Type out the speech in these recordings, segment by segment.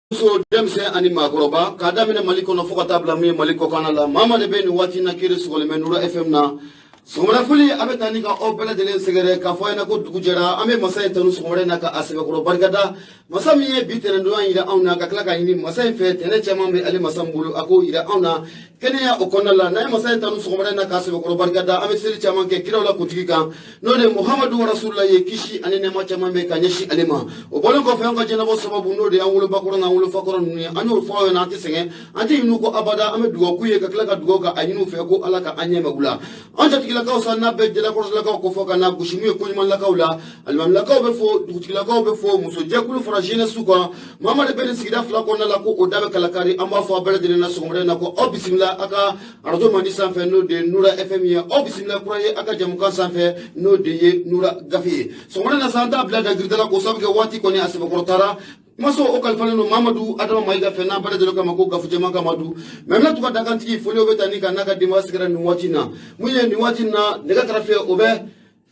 Muso, denmisɛn ani maakɔrɔba, k'a daminɛ Mali kɔnɔ fo ka taa bila min ye Mali kɔkanna la, maa maa de bɛ nin waati in na kiri sɔgɔlen bɛ Nura FM na. Sɔgɔmada foli a bɛ taa ni ka aw bɛɛ lajɛlen sɛgɛrɛ k'a fɔ a ɲɛna ko dugu jɛra. An bɛ masa in tanu sɔgɔmada in na ka a sɛbɛkɔrɔ barikada, masa min ye bi tɛnɛndonya yira anw na, ka tila k'a ɲini masa in fɛ, tɛnɛ caman bɛ ale masa min bolo, a k'o yira anw na kɛnɛya o kɔnɔna la. N'an ye masa in tanu sɔgɔmada in na k'a sɛbɛkɔrɔ barikada, an bɛ seli caman kɛ kiraw la kuntigi kan, n'o de ye Muhamadu Rasulula ye, kisi ani nɛɛma caman bɛ ka ɲɛsin ale ma. O bɔlen kɔfɛ, an ka jɛnabɔ sababu, n'o de y'an wolobakɔrɔ n'an wolofakɔrɔ ninnu ye, an y'o fɔ aw ɲɛna, an tɛ sɛgɛn, an tɛ ɲinɛ u kɔ abada. An bɛ dugawu k'u ye, ka tila ka dugawu ka a ɲini u fɛ ko Ala ka an ɲɛ mɛn u la. An jatigilakaw sa, n'a bɛ jalakɔrɔsilakaw ko fɔ ka na gosi mun ye koɲumanlakaw la, alimamilakaw bɛ fo, dugutigilakaw bɛ fo, musojɛkulu fara jeunesse kan, maa maa de bɛ nin sigida fila kɔnɔna la ko o da bɛ kalakari. An b'a fɔ a bɛɛ lajɛlen na sɔgɔmada in na ko aw bisimila a ka arajo mandi sanfɛ, n'o de ye Nura FM ye. Aw bisimila kura ye a ka jamukan sanfɛ, n'o de ye Nura Gafe ye. Sɔgɔmada na sa, an t'a bila dangirida la k'o sababu kɛ waati kɔni a sɛbɛkɔrɔ taara. Kumaso o kalifalen don Mamadu Adama Mayiga fɛ, n'an bɛɛ lajɛlen kama ko Gafu Jɛman Kamadu. Mɛ bɛna to ka dakantigi foli o bɛ taa ni ka n'a ka denbaya sɛgɛrɛ nin waati in na. Mun ye nin waati in na, nɛgɛ kɛrɛfɛ o bɛ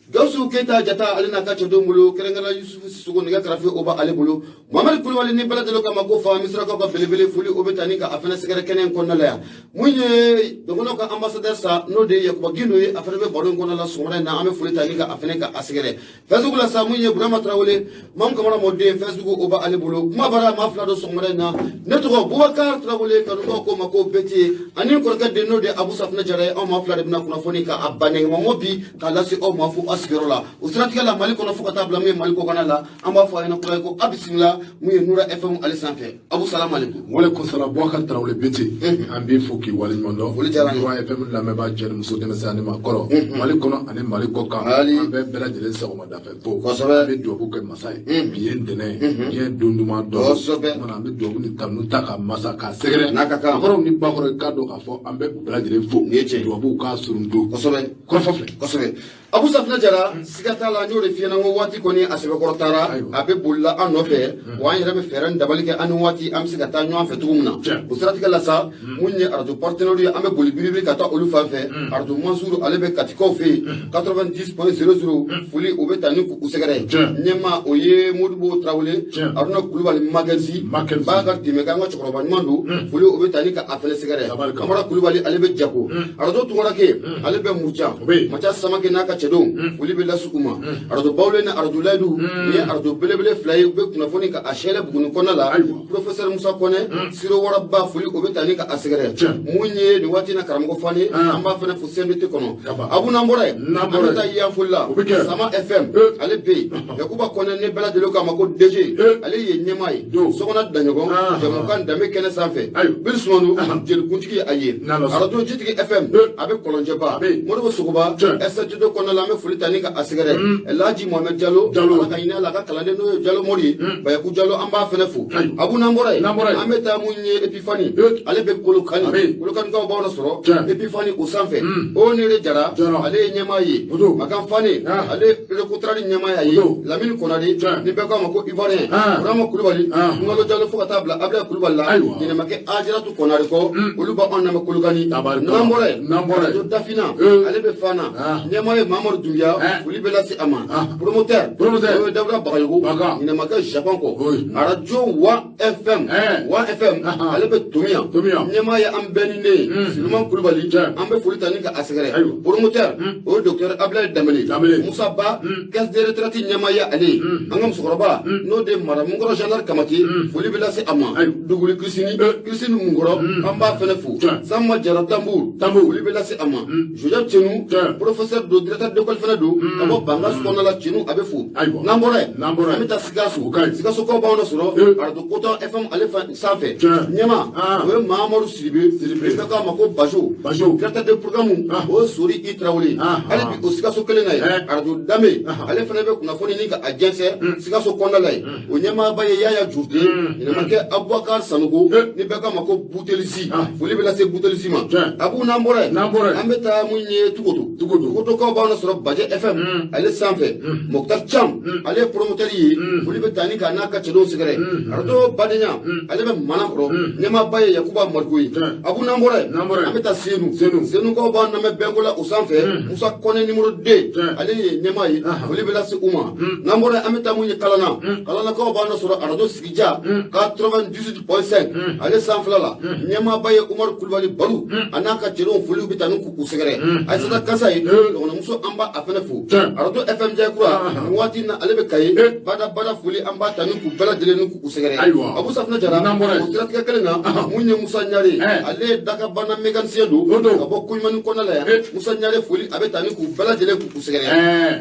Gawusu Keyita Jata, ale n'a ka cɛdenw bolo, kɛrɛnkɛrɛnnenya Yusufu Sisoko, nɛgɛ kɛrɛfɛ o b'ale bolo. Mohamɛdi Kulubali ni bɛɛ lajɛlen kama ko fa Misirakaw ka belebele, foli o bɛ taa ni ka a fana sɛgɛrɛ kɛnɛ in kɔnɔna la yan. Mun ye dɔgɔnɔw ka ambassadeur sa, n'o de ye Yakuba Gindo ye, a fana bɛ baro in kɔnɔna la sɔgɔmada in na. An bɛ foli ta ni ka a fana ka a sɛgɛrɛ Facebook la sa. Mun ye Burama Tarawele, Mamu Kamara mɔden, Facebook o b'ale bolo. Kuma bara maa fila don sɔgɔmada in na. Ne tɔgɔ Bubakar Tarawele, kanubaw ko ma ko Bete, ani n kɔrɔkɛ den, n'o de ye Abu Safunɛ Jara ye. Anw maa fila de bɛna kunnafoni ka a ba nɛgɛmamɔ bi k'a lase aw ma fo aw sigiyɔrɔ la. O siratigɛ la, Mali kɔnɔ fo ka taa bila mun ye Mali kɔkanna la, an b'a fɔ a ɲɛna kura ye ko a bisimila mun ye Nura FM ale sanfɛ. Abu, salamu aleykum. Walekum salam, Bubakar Tarawele Bete. An b'i fo k'i waleɲuman dɔn. Foli diyara n ye. Nura FM lamɛnbaa jɛ ni muso, denmisɛn ani maakɔrɔ, Mali kɔnɔ ani Mali kɔ kan, an bɛ bɛɛ lajɛlen sɔgɔmada fɛ fo. An bɛ dugawu kɛ masa ye. Bi ye ntɛnɛn ye, diɲɛ don duman dɔ. An bɛ dugawu ni tanu ta ka masa k'a sɛgɛrɛ. N'a ka kan. Kɔrɔw ni bakɔrɔ, i k'a dɔn k'a fɔ an bɛ u bɛɛ lajɛlen fo. Nin ye tiɲɛ ye. Dugawu k'a surun don. Kɔrɔfɔ filɛ. Kosɛbɛ, Abu Safinɛ Jara, siga t'a la, n y'o de f'i ɲɛna ko waati kɔni a sɛbɛkɔrɔ taara, a bɛ bolila an nɔfɛ wa. An yɛrɛ bɛ fɛɛrɛ ni dabali kɛ, an ni waati an bɛ se ka taa ɲɔgɔn fɛ cogo min na. O siratigɛ la sa, mun ye arajo partenaire ye, an bɛ boli biribiri ka taa olu fan fɛ. Arajo Mansuru, ale bɛ Katikaw fɛ yen, 90.00, foli o bɛ taa ni k'u sɛgɛrɛ. Ɲɛma o ye Modibo Tarawele, Aruna Kulubali Makenzi Bakari Dɛmɛ, an ka cɛkɔrɔba ɲuman don, foli o bɛ taa ni ka a fɛnɛ sɛgɛrɛ. Kamara Kulubali, ale bɛ Jago. Arajo Tunkarake, ale bɛ Murujan, Maca Samake n'a ka cɛdenw, foli bɛ lase u ma. Arajo Bawule ni arajo Layidu, nin ye arajo belebele fila ye, u bɛ kunnafoni ka a sɛlɛ Buguni kɔnɔna la. Professeur Musa Kɔnɛ Siro Waraba, foli o bɛ taa ni ka a sɛgɛrɛ. Mun ye nin waati in na, karamɔgɔ Fane, an b'a fɛnɛ fo CMDT kɔnɔ. Abu, n'an bɔra yen, an bɛ taa Yanfolila la, Sama FM, ale bɛ yen. Yakuba Kɔnɛ ni bɛɛ lajɛlen k'a ma ko DG, ale ye ɲɛmaa ye. Sokɔnɔ Daɲɔgɔn jamukan danbe kɛnɛ sanfɛ, Bili Sumanu jelikuntigi a ye. Arajo Jitigi FM, a bɛ Kɔlɔnjɛba, Modibo Sogoba STD kɔnɔna la, an bɛ foli ta ni ka a sɛgɛrɛ. Laji Mohamed Jalo, Ala ka hinɛ la, a ka kalanden n'o ye Jalo Mori ye, Bayaku Jalo, an b'a fɛnɛ fo. Abu, n'an bɔra yen, an bɛ taa mun ye Epifani, ale bɛ Kolokani, Kolokanikaw b'aw sɔrɔ Epifani o sanfɛ. O Nere Jara, ale ye ɲɛmaa ye. Makan Fane, ale Recotrade ɲɛmaa ye. Lamini Konare ni bɛɛ k'a ma ko Ivoirien, Burama Kulubali, Ngalo Jalo, fo ka taa bila Ablaye Kulubali la, ɲinɛmakɛ Ajaratu Konare kɔ, olu b'anw lamɛn Kolokani. N'an bɔra yen, arajo Dafina, ale bɛ Fana, ɲɛmaa ye Mamadu Dunbiya, foli bɛ lase a ma. Promoteur, o ye Dawuda Bagayogo, ɲinɛmakɛ Japon kɔ. Arajo Wa FM, Wa FM, ale bɛ Tomiya, ɲɛmaa ye an bɛɛ ni ne ye Suleman Kulubali, an bɛ foli ta ni ka a sɛgɛrɛ. Promoteur, o ye docteur Ablaye Danbele. Musa Ba, caisse de retraite ɲɛmaa ye ale ye. An ka musokɔrɔba, n'o de mara Munkɔrɔ Gendarme Kamati, foli bɛ lase a ma. Duguli Kirisini, Kirisini Munkɔrɔ, an b'a fɛnɛ fo. Sama Jara Tambour, foli bɛ lase a ma. Joseph Cenu, professeur don, directeur d'école fɛnɛ don, ka bɔ Bankas kɔnɔna la, Cenu a bɛ fo. N'an bɔra yen, an bɛ taa Sikaso. Sikasokaw b'anw sɔrɔ arajo Kotan FM ale sanfɛ. Ɲɛma o ye Mahamadu Sidibe, bɛɛ k'a ma ko Bajo, directeur de programme o ye Sori I Tarawele. Hali bi o Sikaso kelen na yen, arajo Danbe, ale fana bɛ kunnafoni ni ka a jɛnsɛn Sikaso kɔnɔna la yen. O ɲɛmaaba ye Yaya Jurute, ɲɛnɛmakɛ Abubakar Sanogo ni bɛɛ k'a ma ko Butelisi, foli bɛ lase Butelisi ma. Abu, n'an bɔra yen, an bɛ taa mun ye Tukoto. Tukotokaw b'anw b'an sɔrɔ Bajɛ FM ale sanfɛ. Mokhtar Cham, ale ye promoteur ye, foli bɛ taa ni ka n'a ka cɛdenw sɛgɛrɛ. Arajo Badenya, ale bɛ Manakɔrɔ, ɲɛmaaba ye Yakuba Mariko ye. Abu, n'an bɔra yen, an bɛ taa Senu. Senukaw b'an lamɛn bɛnko la o sanfɛ. Musa Kɔnɛ numéro 2, ale ye ɲɛmaa ye, foli bɛ lase u ma. N'an bɔra yen, an bɛ taa mun ye Kalana. Kalanakaw b'an sɔrɔ arajo Sigija 98.5 ale sanfɛla la. Ɲɛmaaba ye Umaru Kulubali Balu, a n'a ka cɛdenw, foliw bɛ taa ni k'u sɛgɛrɛ. Ayisata Kasa ye dɔgɔnɔmuso, an b'a a fɛnɛ fo. Arajo FM Jayikura, nin waati in na ale bɛ Kaye. Bada bada, foli an b'a ta ni k'u bɛɛ lajɛlen ni k'u sɛgɛrɛ. Abu Safunɛ Jara, o siratigɛ kelen na, mun ye Musa Ɲare, ale ye dakabana mécanicien don ka bɔ Koɲumani kɔnɔna la yan. Musa Ɲare, foli a bɛ taa ni k'u bɛɛ lajɛlen k'u sɛgɛrɛ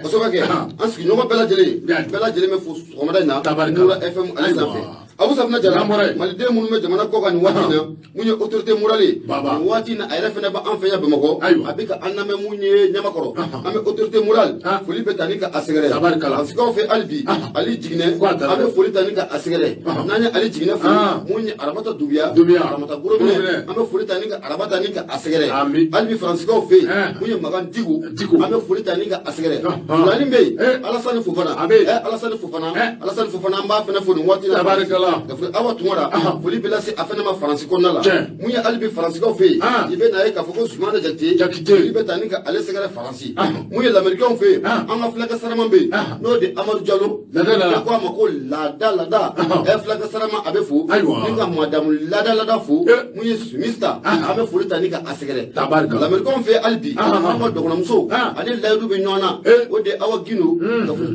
kosɛbɛ. Kɛ an sigiɲɔgɔn bɛɛ lajɛlen, bɛɛ lajɛlen bɛ fo sɔgɔmada in na Nura FM ale sanfɛ. Abu Safunɛ Jara, maliden minnu bɛ jamana kɔ kan nin waati in na, mun ye autorité morale ye nin waati in na, a yɛrɛ fɛnɛ bɛ an fɛ yan Bamakɔ, a bɛ ka an lamɛn. Mun ye Ɲamakɔrɔ, an bɛ autorité morale, foli bɛ ta ni ka a sɛgɛrɛ. Fasikaw fɛ hali bi, Ali Jiginɛ, an bɛ foli ta ni ka a sɛgɛrɛ. N'an ye Ali Jiginɛ fo, mun ye Arabata Dubiya, Aramata Gorobinɛ, an bɛ foli ta ni ka Arabata ni ka a sɛgɛrɛ. Hali bi Faransikaw fɛ yen, mun ye Makan Diko, an bɛ foli ta ni ka a sɛgɛrɛ. Fulani bɛ yen, Alasani Fofana, Alasani Fofana, Alasani Fofana, an b'a fɛnɛ fo nin waati la. Awa Tunkara, foli bɛ lase a fɛnɛ ma Faransi kɔnɔna la. Mun ye hali bi Faransikaw fɛ yen, i bɛ na ye k'a fɔ ko Zumana Jakite, foli bɛ ta ni ka ale sɛgɛrɛ Faransi. Mun ye Lamɛrikɛnw fɛ yen, an ka fulakɛ saraman bɛ yen, n'o de Amadu Jalo, ko a ma ko laada laada, fulakɛ sarama, a bɛ fo ni ka madamu laada laada fo. Mun ye Sumista, an bɛ foli ta ni ka a sɛgɛrɛ. Lamɛrikɛnw fɛ yen hali bi, an ka dɔgɔnɔmuso ani layidu bɛ ɲɔgɔn na, o de ye Awa Gindo.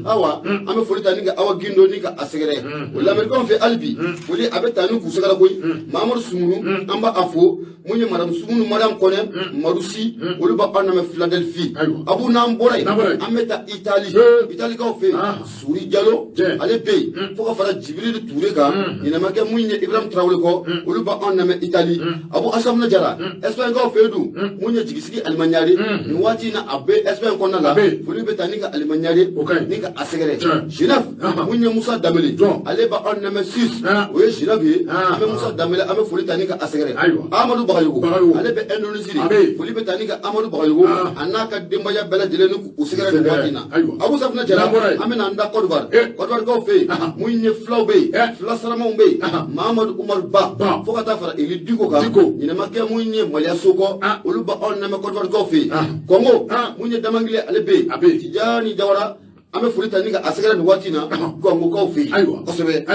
Awa, an bɛ foli ta ni ka Awa Gindo ni ka a sɛgɛrɛ. O Lamɛrikɛnw fɛ hali bi, foli a bɛ taa ni k'u sɛgɛrɛ koyi. Mamadu Sumunu, an b'a fo. Mun ye madame Sumunu, Mariam Kɔnɛ, Marusi, olu b'a an lamɛn Philadelphie. Abu, n'an bɔra yen, an bɛ taa Itali. Italikaw fɛ yen, Suri Jalo, ale bɛ yen, fo ka fara Jibirili Ture kan, ɲinɛmakɛ mun ye Ibrahim Tarawele kɔ, olu b'a an lamɛn Itali. Abu Asamuna Jara, Espagne kaw fɛ yen dun, mun ye Jigisigi Alimaɲari, nin waati in na a bɛ Espagne kɔnɔna la, foli bɛ taa ni ka Alimaɲari ni ka a sɛgɛrɛ. Genève, mun ye Musa Danbele, ale b'a an lamɛn Suisse, o ye Genève ye. An bɛ Musa Danbele, an bɛ foli ta ni ka a sɛgɛrɛ. Amadu Bagayogo, ale bɛ Indonésie de, foli bɛ taa ni ka Amadu Bagayogo a n'a ka denbaya bɛɛ lajɛlen ni k'u sɛgɛrɛ nin waati in na. Abu Safunɛ Jara, an bɛ na an da Côte d'Ivoire. Côte d'Ivoire kaw fɛ yen, mun ye filaw bɛ yen, fila saramaw bɛ yen, Mahamadu Umaru Ba, fo ka taa fara Eli Diko kan, ɲinɛmakɛ mun ye Maliya Sokɔ, olu bɛ anw lamɛn Côte d'Ivoire kaw fɛ yen. Kɔngo, mun ye Damangile, ale bɛ yen, Tijani Jawara, an bɛ foli ta ni ka a sɛgɛrɛ nin waati in na Kɔngokaw fɛ yen kosɛbɛ.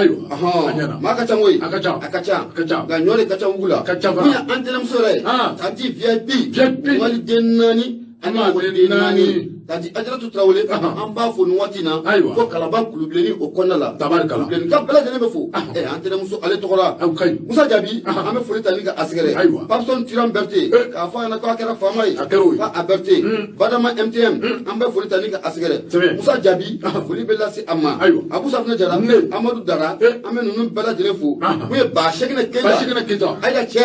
Maa ka ca koyi, A ka ca. A ka ca, A ka ca. Nka ɲɔ de ka ca wugu la. Ka ca fana. Mun ye an tɛnɛmuso yɛrɛ ye, tanti VIP, waliden naani ani mɔgɔden naani, tanti Ajaratu Tarawele, an b'a fo nin waati in na fo Kalaban Kulubilenni o kɔnɔna la. Kulubilenni ka bɛɛ lajɛlen bɛ fo an tɛnɛmuso ale tɔgɔ la. Musa Jabi, an bɛ foli ta ni ka a sɛgɛrɛ. Papson Tiran Berete, k'a fɔ a ɲɛna k'a kɛra faama ye, k'a Berete. Badama MTM, an bɛ foli ta ni ka a sɛgɛrɛ. Musa Jabi, foli bɛ lase a ma. Abu Safunɛ Jara, Amadu Dara, an bɛ ninnu bɛɛ lajɛlen fo. Mun ye Basɛkinɛ Keyita, Ayida cɛ,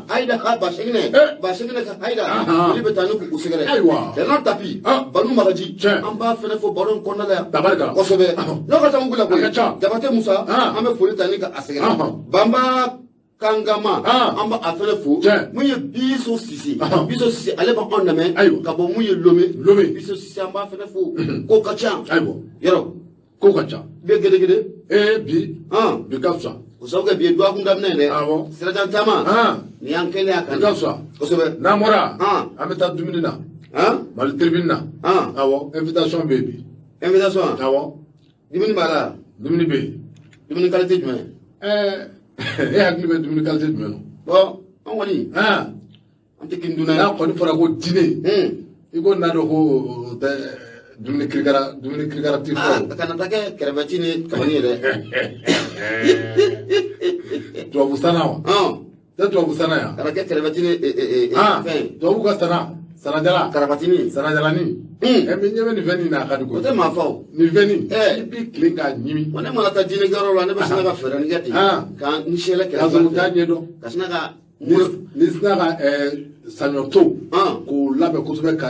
Ayida ka Basɛkinɛ, Basɛkinɛ ka Ayida, foli bɛ taa ni k'u sɛgɛrɛ. Bernard Tapi, Banu Magaji, an b'a fɛnɛ fo baro in kɔnɔna la yan kosɛbɛ. N'o ka ca mugu la koyi. Jabate Musa, an bɛ foli ta ni ka a sɛgɛrɛ. Banba Kangama, an b'a a fɛnɛ fo. Mun ye Biso Sise, Biso Sise, ale b'anw lamɛn ka bɔ mun ye Lome. Biso Sise, an b'a fɛnɛ fo. Ko ka ca yɔrɔ. Ko ka ca. Bɛ gedegede. Bi bi ka fisa. O sababu kɛ bi ye dɔgɔkun daminɛ ye dɛ, sirajan taama nin y'an kɛlen a kan. Bi ka fisa kosɛbɛ. N'an bɔra, an bɛ taa dumuni na Mali tribune na. Awɔ, invitation bɛ yen bi. Invitation? Awɔ. Dumuni b'a la? Dumuni bɛ yen. Dumuni qualité jumɛn? E hakili bɛ dumuni qualité jumɛn na? Bon, an kɔni, an tɛ kin dunna ye. N'a kɔni fɔra ko dîner, i ko n'a dɔn ko o tɛ dumuni kirikara, dumuni kirikara ti fɔ. A kana taa kɛ kɛrɛfɛti ni kabani ye dɛ. Tubabu sana wa? Tɛ tubabu sana yan. Kana kɛ kɛrɛfɛti ni fɛn. Tubabu ka sana. Sanajala. Karabatini. Sanajalani. Ɛ min ɲɛ bɛ nin fɛn nin na, a ka di koyi. O tɛ maa fa o. Nin fɛn nin. I b'i tilen k'a ɲimi. Wa ne mana taa diinɛkɛyɔrɔ la, ne bɛ sina ka fɛɛrɛ kɛ ten. Ka n sɛlɛ kɛrɛfɛ. K'a sɔrɔ u t'a ɲɛdɔn. Ka sina ka. Ni sina ka saɲɔ to. K'o labɛn kosɛbɛ ka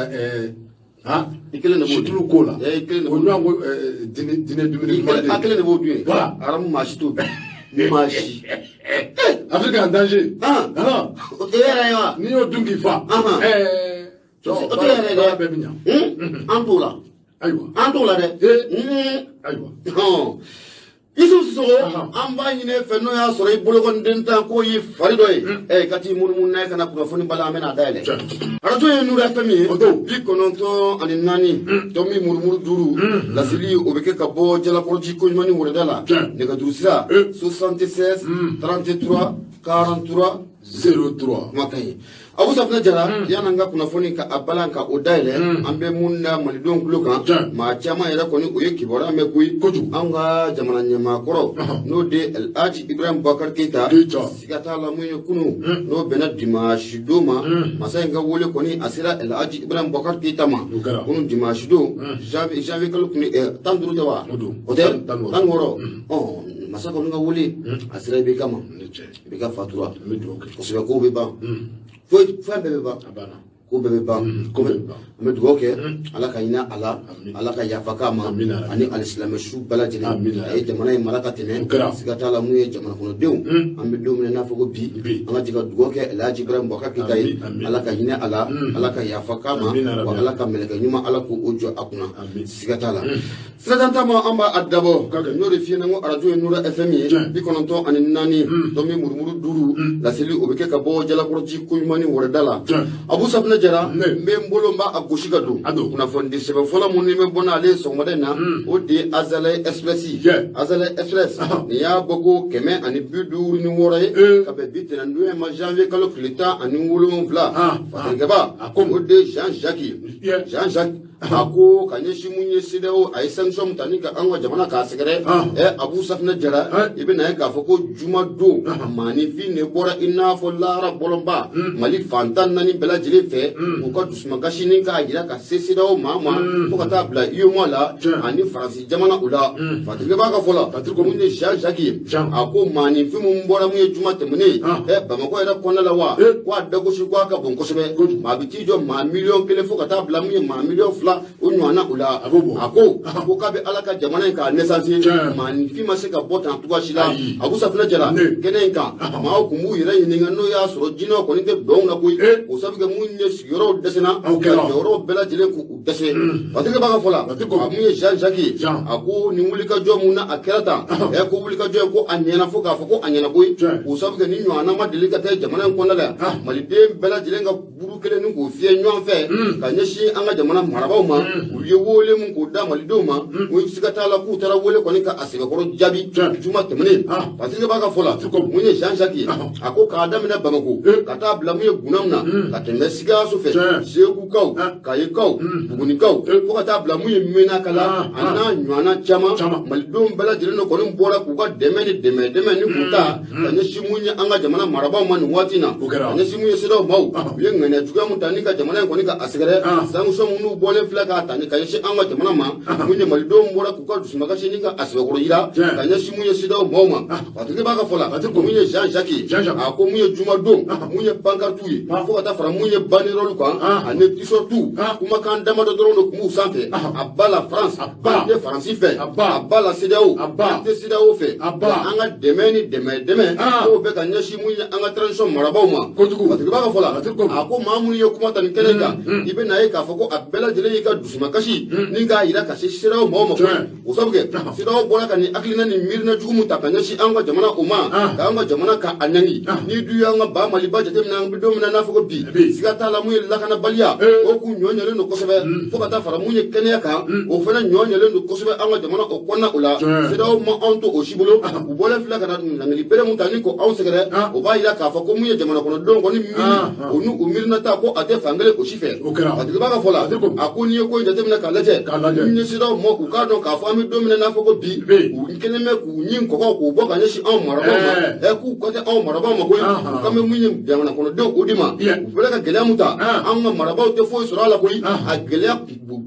I kelen de b'o dun. Situlu k'o la. I kelen de b'o dun. O ɲɔgɔn ko diinɛ dumuni duman de. A kelen de b'o dun ye. Voilà. Aramu maa si t'o dun. Maa si. Afrique en danger. O tɛ e yɛrɛ ye wa? N'i y'o dun k'i fa. O tɛ yɛrɛ dɛ, an t'o la. Ayiwa, an t'o la dɛ. Ayiwa, Issouf Sissokho, an b'a ɲini e fɛ, n'o y'a sɔrɔ i bolokɔniden tan k'o y'i fari dɔ ye, ka t'i munumunu n'a ye ka na kunnafoni bala, an bɛna dayɛlɛ. Arajo ye Nuru FM ye, 94 tomi murumuru 5. Laseli o bɛ kɛ ka bɔ Jalakɔrɔji Koɲumani wɛrɛda la. Nɛgɛjuru sira 76 33 43 03. Kuma ka ɲi. Abu Safinɛ Jara, yan'an ka kunnafoni ka a balan ka o dayɛlɛ, an bɛ mun da malidenw tulo kan? Maa caman yɛrɛ kɔni, o ye kibaruya mɛn koyi. An ka jamana ɲɛmaakɔrɔ, n'o de El Hadji Ibrahim Boubacar Keïta, siga t'a la, mun ye kunun, n'o bɛnna dimanche don ma, masa in ka wele kɔni a sera El Hadji Ibrahim Boubacar Keïta ma kunun dimanche don, janvier kalo tun 15 tɛ wa? O tɛ 16. Masa kɔni ka wele a sera IBK ma. IBK fatura kosɛbɛ, kow bɛ ban, foyi fɛn bɛɛ bɛ ban, ko bɛɛ bɛ ban. An bɛ dugawu kɛ, Ala ka hinɛ a la, Ala ka yafa k'a ma, ani alisilamɛ su bɛɛ lajɛlen. A ye jamana in mara ka tɛmɛ, siga t'a la, mun ye jamana kɔnɔdenw, an bɛ don min na i n'a fɔ ko bi, an ka jɛ ka dugawu kɛ El Hadji Ibrahim Boubacar Keïta ye, Ala ka hinɛ a la, Ala ka yafa k'a ma, wa Ala ka mɛlɛkɛ ɲuman, Ala k'o jɔ a kunna. Siga t'a la, siratan taama an b'a dabɔ, n'o de f'i ɲɛna ko arajo ye Nura FM ye, 94 tomi murumuru 5. Laseli o bɛ kɛ ka bɔ Jalakɔrɔji Koɲumani wɛrɛda la. Abu Safinɛ Jara, n bɛ n bolo n b'a gosi ka don kunnafonidi sɛbɛn fɔlɔ mun ni bɛ bɔ n'ale ye sɔgɔmada in na, o de ye Azalaï Express. Azalaï Express nin y'a bɔ ko 156 ye, ka bɛn bi tɛnɛndonya ma, janvier kalo tile 17. Fatirikɛba, o de ye Jean Jacques. Jean Jacques a ko ka ɲɛsin mun ye CEDEAO, a ye sanction mun ta ni ka an ka jamana k'a sɛgɛrɛ. Abu Safinɛ Jara, i bɛ na ye k'a fɔ ko juma don, maaninfin de bɔra i n'a fɔ lahara bɔlɔnba Mali fantan naani bɛɛ lajɛlen fɛ, k'u ka dusumakasi ni k'a jira ka se CEDEAO maa ma, fo ka taa bila UEMOA la ani Faransi jamana u la. Fatirikɛ b'a ka fɔ la, mun ye Jean Jacques ye, a ko maaninfin mun bɔra mun ye juma tɛmɛnen Bamakɔ yɛrɛ kɔnɔna la wa, ko a dagosi ko a ka bon kosɛbɛ, maa bɛ t'i jɔ maa 1 miliyɔn fo ka taa bila mun ye maa 2 miliyɔn o ɲɔgɔnna u la. A ko k'a bɛ Ala ka jamana in k'a naissance, maaninfin ma se ka bɔ tan cogoya si la. Abu Safinɛ Jara, kɛnɛ in kan, maaw tun b'u yɛrɛ ɲininka n'o y'a sɔrɔ jinɛw kɔni tɛ dɔnw na koyi, o sabu kɛ mun ye sigiyɔrɔw dɛsɛna ka jɔyɔrɔw bɛɛ lajɛlen k'u dɛsɛ. Fatirikɛ b'a ka fɔ la, a mun ye Jean Jacques ye, a ko nin wulikajɔ mun na a kɛra tan, ko wulikajɔ in ko a ɲɛna fo k'a fɔ ko a ɲɛna koyi, o sabu kɛ ni ɲɔgɔnna ma deli ka kɛ jamana in kɔnɔna la yan, maliden bɛɛ lajɛlen ka buru kelen ni k'o fiyɛ ɲɔgɔn fɛ ka ɲɛsin an ka jamana marabaaw ma. U ye wele mun k'o da malidenw ma, o siga t'a la k'u taara wele kɔni ka a sɛbɛkɔrɔ jaabi juma tɛmɛnen. Fatirikɛ b'a ka fɔ la, mun ye Jean Jacques ye, a ko k'a daminɛ Bamako ka taa bila mun ye Gunamuna, ka tɛmɛ Sikaso fɛ, Segukaw, Kayikaw, Bugunikaw, fo ka taa bila mun ye Menakala, a n'a ɲɔgɔnna caman, malidenw bɛɛ lajɛlen de kɔni bɔra k'u ka dɛmɛ ni dɛmɛ dɛmɛ ni k'u ta ka ɲɛsin mun ye an ka jamana marabaaw ma nin waati in na, ka ɲɛsin mun ye CEDEAO maaw, u ye ŋaniya juguya mun ta ni ka jamana in kɔni ka a sɛgɛrɛ, sanction minnu bɔlen filɛ k'a ta ni ka ɲɛsin an ka jamana ma, mun ye malidenw bɔra k'u ka dusumakasi ni ka a sɛbɛkɔrɔ yira ka ɲɛsin mun ye CEDEAO maaw ma. Fatirikɛ b'a ka fɔ la, mun ye Jean Jacques ye, a ko mun ye jumadon, mun ye pancarte ye, fo ka taa fara mun ye banderole kan ani t-shirt, kumakan damadɔ dɔrɔn de tun b'u sanfɛ: à bas la France, an tɛ Faransi fɛ, à bas la CEDEAO, an tɛ CEDEAO fɛ, an ka dɛmɛ ni dɛmɛ dɛmɛ k'o bɛ ka ɲɛsin mun ye an ka transition marabaaw ma. Fatirikɛ b'a ka fɔ la, a ko maa minnu ye kuma ta nin kɛnɛ kan, i bɛ na ye k'a fɔ ko a bɛɛ lajɛlen y'i ka dusumakasi ni k'a yira ka se CEDEAO maaw ma koyi, o sabu kɛ CEDEAO bɔra ka nin hakilina ni miirina jugu mun ta ka ɲɛsin an ka jamana o ma, k'an ka jamana ka a ɲangi. Ni du y'an ka ba Maliba jateminɛ, an bɛ don min na n'a fɔ ko bi, siga t'a la, mun ye lakanabaliya, o k'u ɲɔ ɲɛlen don kosɛbɛ, fo ka taa fara mun ye kɛnɛya kan, o fana ɲɔ ɲɛlen don kosɛbɛ an ka jamana o kɔnɔna o la. CEDEAO ma anw to o si bolo, u bɔlen filɛ ka na ɲangili bere mun ta ni ko anw sɛgɛrɛ, o b'a yira k'a fɔ ko mun ye jamana kɔnɔdenw kɔni miiri, o n'u u miirinata ko a tɛ fankelen o si fɛ. Fatirikɛ b'a ka fɔ la, a ko n'i ye ko in jateminɛ k'a lajɛ, mun ye CEDEAO ma, u k'a dɔn k'a fɔ an bɛ don min na n'a fɔ ko bi, u kɛlen bɛ k'u ɲin kɔgɔ k'u bɔ ka ɲɛsin anw marabaaw ma, k'u ka tɛ anw marabaaw ma koyi, u kan bɛ mun ye jamana kɔnɔdenw o de ma. U fɛnɛ ka gɛlɛya mun ta, an ka marabaaw tɛ foyi sɔrɔ a la koyi, a gɛlɛya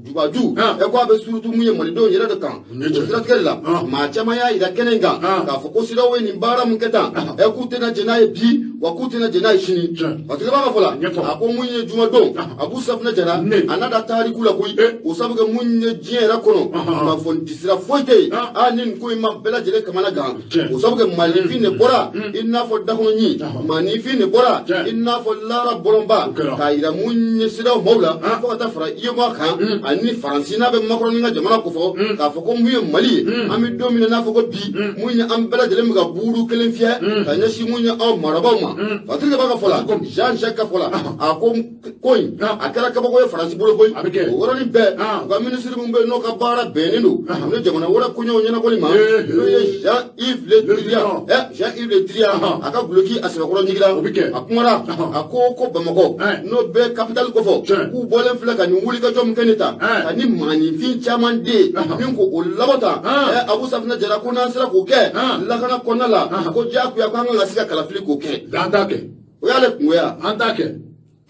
jubaju ko a bɛ surutu mun ye malidenw yɛrɛ de kan. O siratigɛ de la, maa caman y'a yira kɛnɛ in kan k'a fɔ ko CEDEAO ye nin baara mun kɛ tan, k'u tɛna jɛn n'a ye bi. Wa k'u tɛna jɛn n'a ye sini. Patrick b'a ka fɔ la, a ko mun ye jumadon, Abu Safunɛ Jara a n'a da tariku la koyi, o sabu kɛ mun ye diɲɛ yɛrɛ kɔnɔ, kunnafoni disira foyi tɛ yen aa ni nin ko in ma bɛɛ lajɛlen kamana gan, o sabu kɛ maaninfin de bɔra i n'a fɔ dakɔnɔɲin, maaninfin de bɔra i n'a fɔ lara bɔlɔnba, k'a yira mun ye CEDEAO maaw la, fo ka taa fara UEMOA kan ani Faransi n'a bɛ Macron ka jamana kofɔ, k'a fɔ ko mun ye Mali ye, an bɛ don min na n'a fɔ ko bi, mun ye an bɛɛ lajɛlen bɛ ka buuru kelen fiyɛ ka ɲɛsin mun ye anw marabaaw ma. Patrick b'a ka fɔ la, Jean Jacques ka fɔ la, a ko ko in a kɛra kabako ye Faransi bolo koyi. O yɔrɔnin bɛɛ, u ka minisiri min bɛ yen n'o ka baara bɛnnen don u ni jamana wɛrɛ koɲɛw ɲɛnabɔli ma, n'o ye Jean-Yves Le Drian, Jean-Yves Le Drian, a ka guloki a sɛbɛkɔrɔ ɲigira, a kumara, a ko ko Bamakɔ n'o bɛ capitale kofɔ, k'u bɔlen filɛ ka nin wulikajɔ min kɛ nin ta, ka ni maaninfin caman den min ko o labɔ tan, Abu Safunɛ Jara ko n'an sera k'o kɛ lakana kɔnɔna la, ko diyagoya ko an kan ka se ka kalafili k'o kɛ. An t'a kɛ. O y'ale kungoya. An t'a kɛ.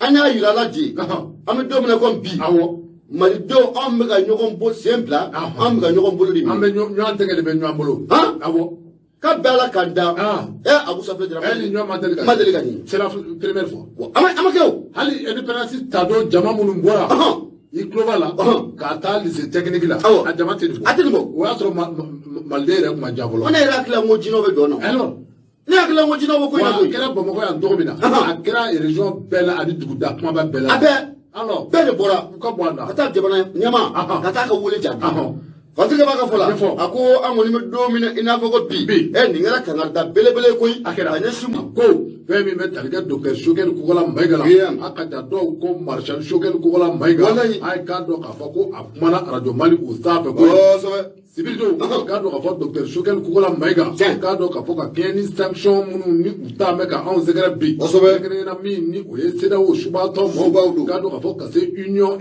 An y'a yira la di, an bɛ don min na komi bi, malidenw anw bɛ ka ɲɔgɔn bo sen bila, an bɛ ka ɲɔgɔn bolo de minɛ. An bɛ ɲɔgɔn tɛgɛ de bɛ ɲɔgɔn bolo. Awɔ. K'a bɛɛ Ala k'an da. Abu Safunɛ Jara. Ni ɲɔgɔn ma deli ka. Ma deli ka nin. C'est la première fois. A ma kɛ o. Hali indépendance ta don jama minnu bɔra. I tulo b'a la. K'a taa lycée technique la. A jama tɛ nin bɔ. A tɛ nin bɔ. O y'a sɔrɔ maliden yɛrɛ tun ma diya fɔlɔ. Ne yɛrɛ hakili la n ko jinɛw bɛ dɔn na. Alors. Ne hakili la n ko jinɛw bɛ ko in na koyi. A kɛra Bamakɔ yan cogo min na. A kɛra région bɛɛ la ani duguda kumaba bɛɛ la. A bɛɛ. Alors. Bɛɛ de bɔra. U ka bɔ an na. Ka taa jamana ɲɛmaa. Ka taa ka wele jaabi. Patrick b'a ka fɔ la, a ko an kɔni bɛ don min na i n'a fɔ ko bi, nin kɛra kangarida belebele koyi. A kɛra. Ka ɲɛsin ma. Ko fɛn min bɛ tali kɛ docteur Choguel Kokalla Maïga la, a ka ja dɔw ko maréchal Choguel Kokalla Maïga, a ye k'a dɔn k'a fɔ ko a kumana arajo Mali o sanfɛ koyi. Kosɛbɛ. Sibiri don, k'a dɔn k'a fɔ docteur Choguel Kokalla Maïga, k'a dɔn k'a fɔ ka kɛɲɛ ni sanction minnu ni u taa bɛ ka anw sɛgɛrɛ bi. Kosɛbɛ. Kɛrɛnkɛrɛnnenya min ni o ye CEDEAO subatɔ mɔgɔw, k'a dɔn k'a fɔ ka se Union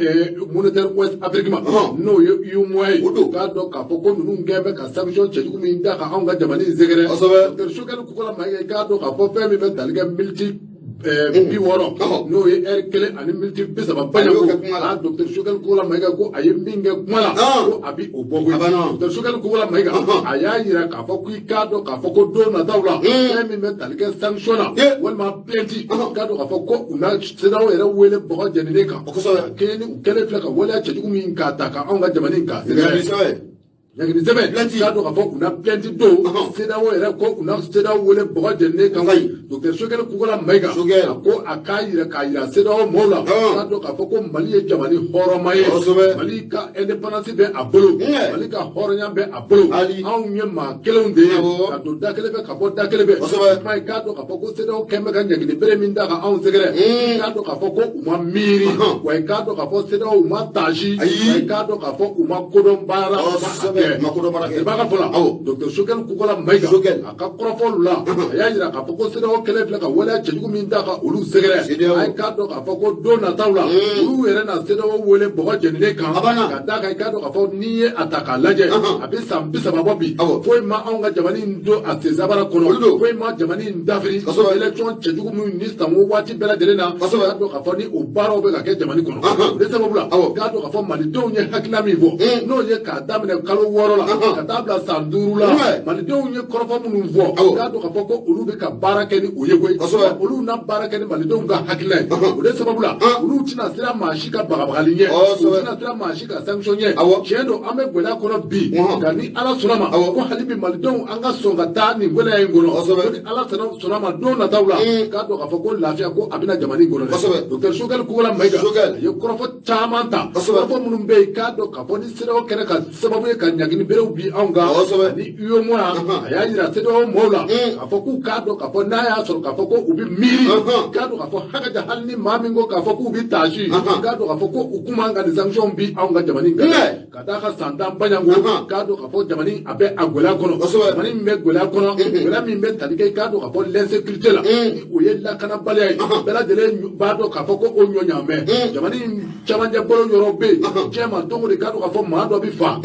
monétaire Ouest Afrique ma, n'o ye UEMOA ye. K'a dɔn k'a fɔ ko ninnu kɛn bɛ ka sanction cɛjugu min da ka anw ka jamana in sɛgɛrɛ. Kosɛbɛ. Docteur Choguel Kokalla Maïga, k'a dɔn k'a fɔ fɛn min bɛ tali kɛ miniti 60, n'o ye heure 1 ani miniti 30 baɲanko, a docteur Choguel Kokalla Maïga ko a ye min kɛ kuma la, ko a bi o bɔ koyi. Docteur Choguel Kokalla Maïga a y'a yira k'a fɔ k'i k'a dɔn k'a fɔ ko don nataw la, fɛn min bɛ tali kɛ sanction na walima plainte, k'a dɔn k'a fɔ ko u na CEDEAO yɛrɛ wele bɔgɔ jɛninen kan. Kɛɲɛ ni u kɛlen filɛ ka waleya cɛjugu min k'a ta ka anw ka jamana in k'a sɛgɛrɛ. Ɲangini sɛbɛn, k'a dɔn k'a fɔ u na plainte don CEDEAO yɛrɛ ko u na CEDEAO wele bɔgɔ jɛninen kan. Docteur Choguel Kokalla Maïga a ko a k'a yira k'a yira CEDEAO mɔɔw la, k'a dɔn k'a fɔ ko Mali ye jamana hɔrɔnma ye, Mali ka indépendance bɛ a bolo, Mali ka hɔrɔnya bɛ a bolo, anw ye maa kelenw de ye ka don da kelen fɛ ka bɔ da kelen fɛ. Kuma ye k'a dɔn k'a fɔ ko CEDEAO kɛn bɛ ka ɲangini bere min da ka anw sɛgɛrɛ, k'a dɔn k'a fɔ ko u ma miiri, wa k'a dɔn k'a fɔ CEDEAO u ma taasi, wa k'a dɔn k'a fɔ u ma kodɔn baara. B'a ka fɔ la, docteur Choguel Kokalla Maïga a ka kɔrɔfɔw la, a y'a yira k'a fɔ ko CEDEAO kɛlen filɛ ka waleya cɛjugu min da ka olu sɛgɛrɛ, a ye k'a dɔn k'a fɔ ko don nataw la olu yɛrɛ na CEDEAO wele bɔgɔ jɛninen kan, ka d'a kan i k'a dɔn k'a fɔ n'i ye a ta k'a lajɛ, a bɛ san 30 bɔ bi, foyi ma anw ka jamana in don a sensabara kɔnɔ, foyi ma jamana in dafiri, élection cɛjugu minnu ni san o waati bɛɛ lajɛlen na, k'a dɔn k'a fɔ ni o baaraw bɛ ka kɛ jamana kɔnɔ. O de sababu la, k'a dɔn k'a fɔ malidenw ye hakilina min fɔ, n'o ye k'a daminɛ kalo 6 la ka taa bila san 5 la, malidenw ye kɔrɔfɔ minnu fɔ, k'a dɔn k'a fɔ ko olu bɛ ka baara kɛ ni o ye koyi, olu na baara kɛ ni malidenw ka hakilina ye. O de sababu la, olu tɛna siran maa si ka bagabagali ɲɛ, u tɛna siran maa si ka sanction ɲɛ. Tiɲɛ don, an bɛ gɛlɛya kɔnɔ bi, nka ni Ala sɔnna ma, ko hali bi malidenw an ka sɔn ka taa nin gɛlɛya in kɔnɔ, ko ni Ala sɔnna ma don nataw la, k'a dɔn k'a fɔ ko lafiya ko a bɛna jamana in kɔnɔ dɛ. Docteur Choguel Kokalla Maïga a ye kɔrɔfɔ caman ta, kɔrɔfɔ minnu bɛ yen, k'a dɔn k'a fɔ ni CEDEAO kɛra ka sababu ye ka ɲangini berew bi anw kan ani UEMOA, a y'a yira CEDEAO mɔɔw la k'a fɔ k'u k'a dɔn k'a fɔ n'a y'a sɔrɔ k'a fɔ ko u bɛ miiri, k'a dɔn k'a fɔ hakaja hali ni maa min ko k'a fɔ k'u bɛ taasi, k'a dɔn k'a fɔ ko u kun man ka nin sanction bi anw ka jamana in kan, ka d'a kan san 10 baɲanko, k'a dɔn k'a fɔ jamana in a bɛ a gɛlɛya kɔnɔ, jamana in bɛ gɛlɛya kɔnɔ, gɛlɛya min bɛ tali kɛ k'a dɔn k'a fɔ l'insécurité la, ni o ye lakanabaliya ye, bɛɛ lajɛlen b'a dɔn k'a fɔ ko o ɲɔ ɲaamɛ jamana in camancɛ bolo yɔrɔ bɛ yen, diɲɛ ma don o don k'a dɔn k'a fɔ maa dɔ bɛ fa.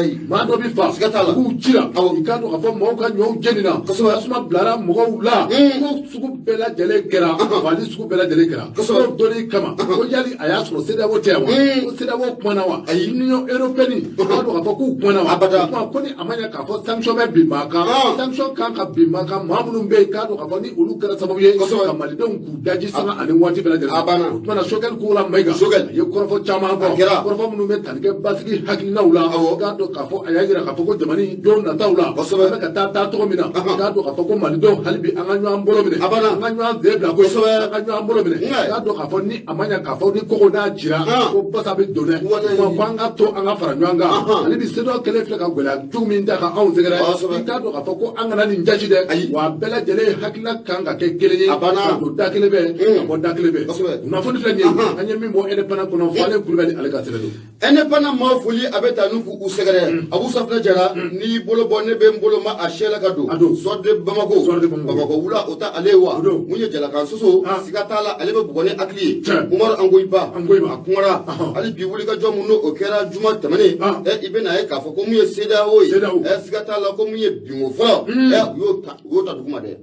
Walayi. Maa dɔ bɛ fa. Siga t'a la. U b'u ci la. I k'a dɔn k'a fɔ mɔgɔw ka ɲɔw jenina. Tasuma bilara mɔgɔw la. Ko sugu bɛɛ lajɛlen kɛra. Fali sugu bɛɛ lajɛlen kɛra. K'o donni kama. Ko yali a y'a sɔrɔ CEDEAO tɛ yan wa? Ko CEDEAO kumana wa? Union européenne i k'a dɔn k'a fɔ k'u kumana wa? Abada. O tuma ko ni a ma ɲɛ k'a fɔ sanction bɛ bin maa kan. Sanction kan ka bin maa kan maa minnu bɛ yen k'a dɔn k'a fɔ ni olu kɛra sababu ye. Ka malidenw k'u daji sanga ani waati bɛɛ lajɛlen. A banna. O tuma na Choguel Kokalla Maïga. Choguel. A ye kɔrɔfɔ caman fɔ. A kɛra. Kɔrɔfɔ minnu bɛ tali kɛ basigi hakilinaw la. K'a dɔn k'a fɔ a y'a jira k'a fɔ ko jamana in don nataw la. Kosɛbɛ. An bɛ ka taa cogo min na. K'a dɔn k'a fɔ ko malidenw hali bi an ka ɲɔgɔn bolo minɛ. A banna. An ka ɲɔgɔn sen bila koyi. Kosɛbɛ. An ka ɲɔgɔn bolo minɛ. Nka. K'a dɔn k'a fɔ ni a ma ɲɛ k'a fɔ ni koko n'a jira. Ko basa bɛ don dɛ. Walayi. Wa ko an ka to an ka fara ɲɔgɔn kan. Hali bi CEDEAO kɛlen filɛ ka gɛlɛya jugu min da ka anw sɛgɛrɛ. Kosɛbɛ. I k'a dɔn k'a fɔ ko an kana nin jasi dɛ. Ayi. Wa a bɛɛ lajɛlen hakilina kan ka kɛ kelen ye. A banna. Ka don da kelen fɛ. Ka bɔ da kelen fɛ. Kosɛbɛ. Kunnafoni filɛ nin ye. An ye min bɔ Indépendant kɔnɔ Falen Kulubali ale ka sɛbɛn don. Indépendant maaw foli a bɛ taa n'u k'u sɛgɛrɛ. Abu Safinɛ Jara n'i y'i bolo bɔ ne bɛ n bolo ma a siyɛ la ka don. A don. Soir de Bamako. Soir de Bamako. Bamakɔ wula o ta ale ye wa. O don. Mun ye jalakan soso. Siga t'a la ale bɛ bugɔ ni hakili ye. Umaru Angoyiba. Angoyiba. A kumara. Hali bi wulikajɔ mun n'o o kɛra juma tɛmɛnen. I bɛna ye k'a fɔ ko mun ye CEDEAO ye. CEDEAO. Siga t'a la ko mun ye binko fɔlɔ. U y'o ta duguma dɛ.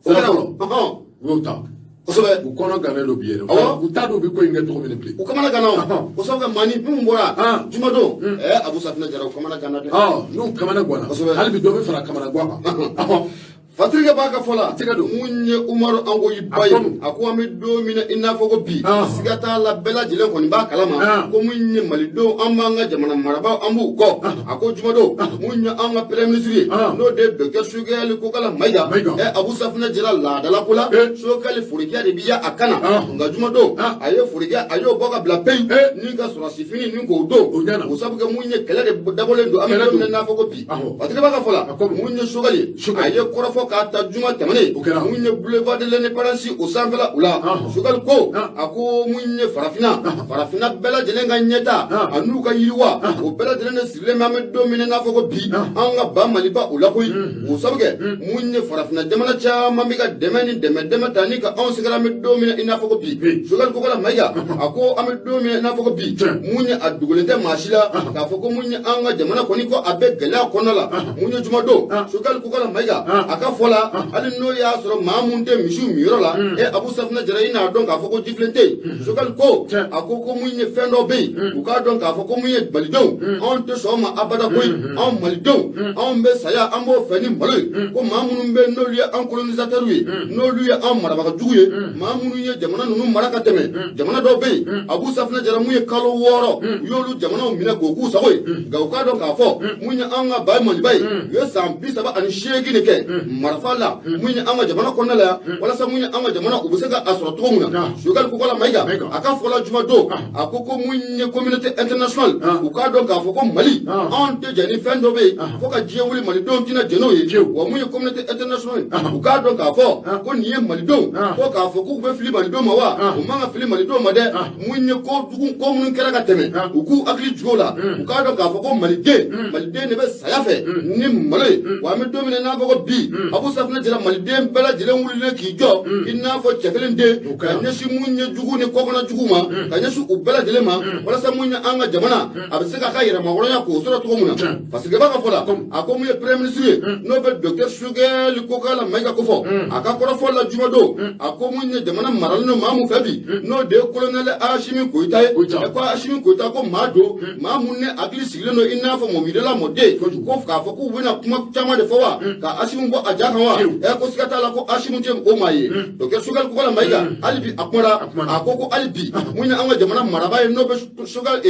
O Sira kɛra fɔlɔ. o. U y'o ta. Kosɛbɛ. U kɔnɔ gannen don bi yɛrɛ. Awɔ. U t'a dɔn u bɛ ko in kɛ cogo min bilen. U kamana ganna o. O sababu kɛ maa ni min bɔra jumadon. Abu Safinɛ Jara u kamana ganna dɛ. N'u kamana ganna. Kosɛbɛ. Hali bi dɔ bɛ fara kamana gan kan. Fatirikɛ b'a ka fɔ la. Tɛgɛ don. Mun ye Umaru Angoyiba ye. A ko an bɛ don min na i n'a fɔ ko bi. Siga t'a la bɛɛ lajɛlen kɔni b'a kalama. Ko mun ye malidenw an b'an ka jamana marabaaw an b'u kɔ. A ko jumadon mun ye an ka premier ministre ye. N'o de ye docteur Choguel Kokalla Maïga. Abu Safinɛ Jara laadala ko la. Choguel forojɛ de bi ya a kan na. Nka jumadon a ye forojɛ a y'o bɔ ka bila peyi. Ni ka sɔrɔsi fini ni k'o don. O sabu kɛ mun ye kɛlɛ de dabɔlen don an bɛ don min na i n'a fɔ ko bi. Fatirikɛ b'a ka fɔ la. Mun ye Choguel ye. A ye kɔrɔfɔ k'a ta juma tɛmɛnen. Mun ye boulevard de l'Indépendance o sanfɛla u la. Choguel ko a ko mun ye farafinna. Farafinna bɛɛ lajɛlen ka ɲɛta a n'u ka yiriwa o bɛɛ lajɛlen de sirilen bɛ an bɛ don min na i n'a fɔ ko bi an ka ba Maliba o la koyi. O sabu kɛ mun ye farafinna jamana caman bɛ ka dɛmɛ ni dɛmɛ ta ni ka anw sɛgɛrɛ an bɛ don min na i n'a fɔ ko bi. Choguel Kokalla Maïga a ko an bɛ don min na i n'a fɔ ko bi mun ye a dogolen tɛ maa si la k'a fɔ ko mun ye an ka jamana kɔni ko a bɛ gɛlɛya kɔnɔna la. Mun ye jumadon Choguel Kokalla Maïga a ka fɔ la hali n'o y'a sɔrɔ maa mun tɛ misiw miyɔrɔ la Abu Safinɛ Jara i n'a dɔn k'a fɔ ko jifilen tɛ yen. Choguel ko a ko mun ye fɛn dɔ bɛ yen u k'a dɔn k'a fɔ ko mun ye malidenw anw tɛ sɔn o ma abada koyi. Anw malidenw anw bɛ saya an b'o fɛ ni malo ye. Ko maa minnu bɛ yen n'olu ye an colonisateur ye n'olu ye an marabaga jugu ye maa minnu ye jamana ninnu mara ka tɛmɛ jamana dɔw bɛ yen Abu Safinɛ Jara mun ye kalo 6 u y'olu jamanaw minɛ k'o k'u sago ye. Nka u k'a dɔn k'a fɔ mun ye an ka ba Maliba ye u ye san 38 de kɛ marifa la mun ye an ka jamana kɔnɔna la yan walasa mun ye an ka jamana u bɛ se ka a sɔrɔ cogo min na. Choguel Kokalla Maïga a ka fɔ la jumadon a ko mun ye communauté internationale u k'a dɔn k'a fɔ ko Mali anw tɛ jɛ ni fɛn dɔ bɛ yen fo ka diɲɛ wuli malidenw tɛna jɛn n'o ye. Wa mun ye communauté internationale u k'a dɔn k'a fɔ ko nin ye malidenw fo k'a fɔ k'u bɛ fili malidenw ma wa u man ka fili malidenw ma dɛ. Mun ye ko jugu ko minnu kɛra ka tɛmɛ u k'u hakili jigin o la u k'a dɔn k'a fɔ ko maliden de bɛ saya fɛ ni malo ye. Wa an bɛ don min na i n'a fɔ ko bi Abu Safinɛ Jara maliden bɛɛ lajɛlen wulilen k'i jɔ i n'a fɔ cɛ kelen den ka ɲɛsin mun ye jugu ni kɔkɔnɔ jugu ma ka ɲɛsin u bɛɛ lajɛlen ma walasa mun ye an ka jamana a bɛ se k'a ka yɛrɛmahɔrɔnya k'o sɔrɔ cogo min na. Parce que b'a ka fɔ la a ko mun ye premier ministre ye n'o bɛ docteur Choguel Kokalla Maïga ko fɔ a ka kɔrɔfɔ la jumadon a ko mun ye jamana maralen don maa mun fɛ bi n'o de ye colonel Assimi Goïta ye. Ko Assimi Goïta ko maa don maa mun ne hakili sigilen don i n'a fɔ mɔmidala mɔden ko k'a fɔ k'u bɛna kuma caman de fɔ wa ka Assimi bɔ a ja kan wa ko siga t'a la ko Assimi tɛ o maa ye. Docteur Choguel Kokalla Maïga hali bi a kumara a ko hali bi mun ye an ka jamana marabaa ye n'o bɛ Choguel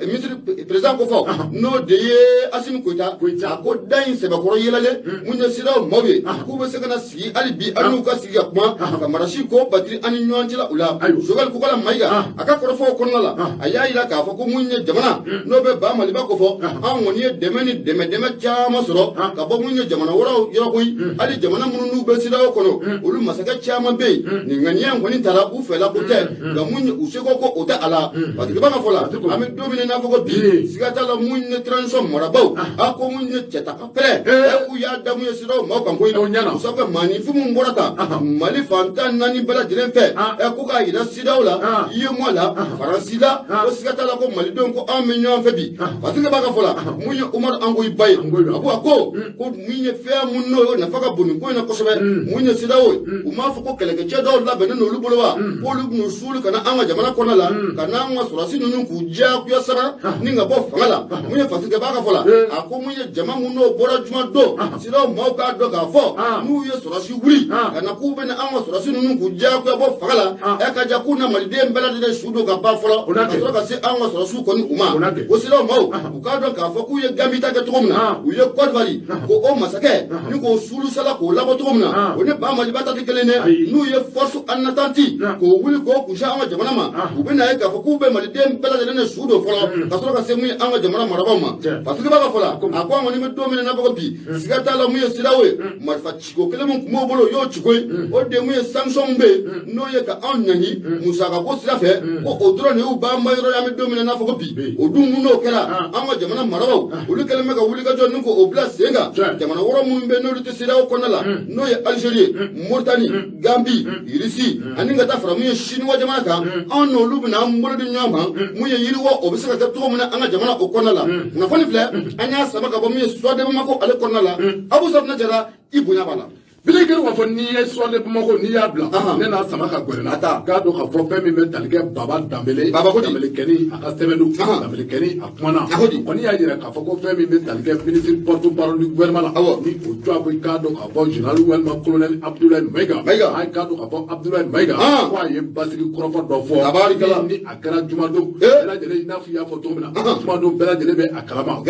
ministre président ko fɔ n'o de ye Assimi Goïta a ko da in sɛbɛkɔrɔ yɛlɛlen mun ye CEDEAO maaw ye k'u bɛ se ka na sigi hali bi an n'u ka sigi ka kuma ka marasi ko batiri an ni ɲɔgɔn cɛla u la. Choguel Kokalla Maïga a ka kɔrɔfɔw kɔnɔna la a y'a yira k'a fɔ ko mun ye jamana n'o bɛ ba Maliba ko fɔ an kɔni ye dɛmɛ ni dɛmɛ caman sɔrɔ ka bɔ mun ye jamana wɛrɛw jaba koyi hali jamana minnu n'u bɛ CEDEAO kɔnɔ olu masakɛ caman bɛ yen nin ŋaniya in kɔni taara u fɛla ko tɛ nka mun ye u seko ko o tɛ a la parce que b'a ka fɔ la an bɛ don min na i n'a fɔ ko bi siga t'a la mun ye transition marabaaw a ko mun ye cɛtaka pɛrɛ u y'a da mun ye CEDEAO maaw kan koyi o sabu maaninfin mun bɔra tan Mali fan 14 bɛɛ lajɛlen fɛ ko k'a yira CEDEAO la UEMOA la Faransi la ko siga t'a la ko malidenw ko anw bɛ ɲɔgɔn fɛ bi parce que b'a ka fɔ la mun ye Umaru Angoyiba ye a ko ko mun ye fɛn mun n'o nafa ka bon nin ko in na kosɛbɛ mun ye CEDEAO ye u m'a fɔ ko kɛlɛkɛcɛ dɔw labɛnnen n'olu bolo wa k'olu bɛn'u suuli ka na an ka jamana kɔnɔ la ka n'an ka sɔrɔdasi ninnu k'u diyagoya sara ni ka bɔ fanga la mun ye Fasirikɛ b'a ka fɔ la a ko mun ye jama mun n'o bɔra juma don CEDEAO maaw k'a dɔn k'a fɔ n'u ye sɔrɔdasi wuli ka na k'u bɛna an ka sɔrɔdasi ninnu k'u diyagoya bɔ fanga la ɛ ka ja k'u na maliden bɛɛ lajɛlen su don ka ban fɔlɔ ka sɔrɔ ka se an ka sɔrɔdasiw kɔni u ma ko CEDEAO maaw u k'a dɔn k'a fɔ k'u ye Gambie ta kɛ cogo min na u ye Côte d'Ivoire ko o masakɛ ni k'o sulusala k'o labɔ cogo min na o ni ba Maliba ta tɛ kelen dɛ n'u ye force en attente k'o wuli k'o kunsi an ka jamana ma u bɛna ye k'a fɔ k'u bɛ maliden bɛɛ lajɛlen de su don fɔlɔ ka sɔrɔ ka se mun ye an ka jamana marabaaw ma parce que b'a ka fɔ la a ko an kɔni bɛ don min na n'a fɔ ko bi siga t'a la mun ye CEDEAO ye marifa ciko kelen min tun b'o bolo o y'o ciko ye o de mun ye sanction min bɛ yen n'o ye ka anw ɲangi musakako sira fɛ ko o dɔrɔn de y'u banba yɔrɔ ye an bɛ don min na n'a fɔ ko bi o dun mun n'o kɛra an ka jamana marabaaw olu kɛlen bɛ ka wulikajɔ ni k'o bila sen kan jamana wɔɔrɔ minnu bɛ yen n'olu tɛ CEDEAO kɔnɔna la n'o ye Algérie Mauritanie Gambie Russie ani ka taa fara mun ye Chinois jamana kan anw n'olu bɛna an bolo di ɲɔgɔn ma mun ye yiriwa o bɛ se ka kɛ cogo min na an ka jamana o kɔnɔna la kunnafoni filɛ an y'a sama ka bɔ mun ye Soir de Bamako ale kɔnɔna la Abu Safina Jara i bonya b'a la. Bili kɛ k'a fɔ n'i ye Soir de Bamako n'i y'a bila ne n'a sama ka gɛrɛ na k'a dɔn k'a fɔ fɛn min bɛ tali kɛ Baba Danbele Danbele Kɛni a ka sɛbɛn don Danbele Kɛni a kumana kɔni y'a jira k'a fɔ ko fɛn min bɛ tali kɛ ministre porte-parole du gouvernement la ni o jɔ ko i k'a dɔn k'a fɔ général walima colonel Abdoulaye Maïga a k'a dɔn k'a fɔ Abdoulaye Maïga ko a ye basigi kɔrɔfɔ dɔ fɔ ni a kɛra jumadon bɛɛ lajɛlen i n'a fɔ i y'a fɔ cogo min na jumadon bɛɛ lajɛlen bɛ a kalama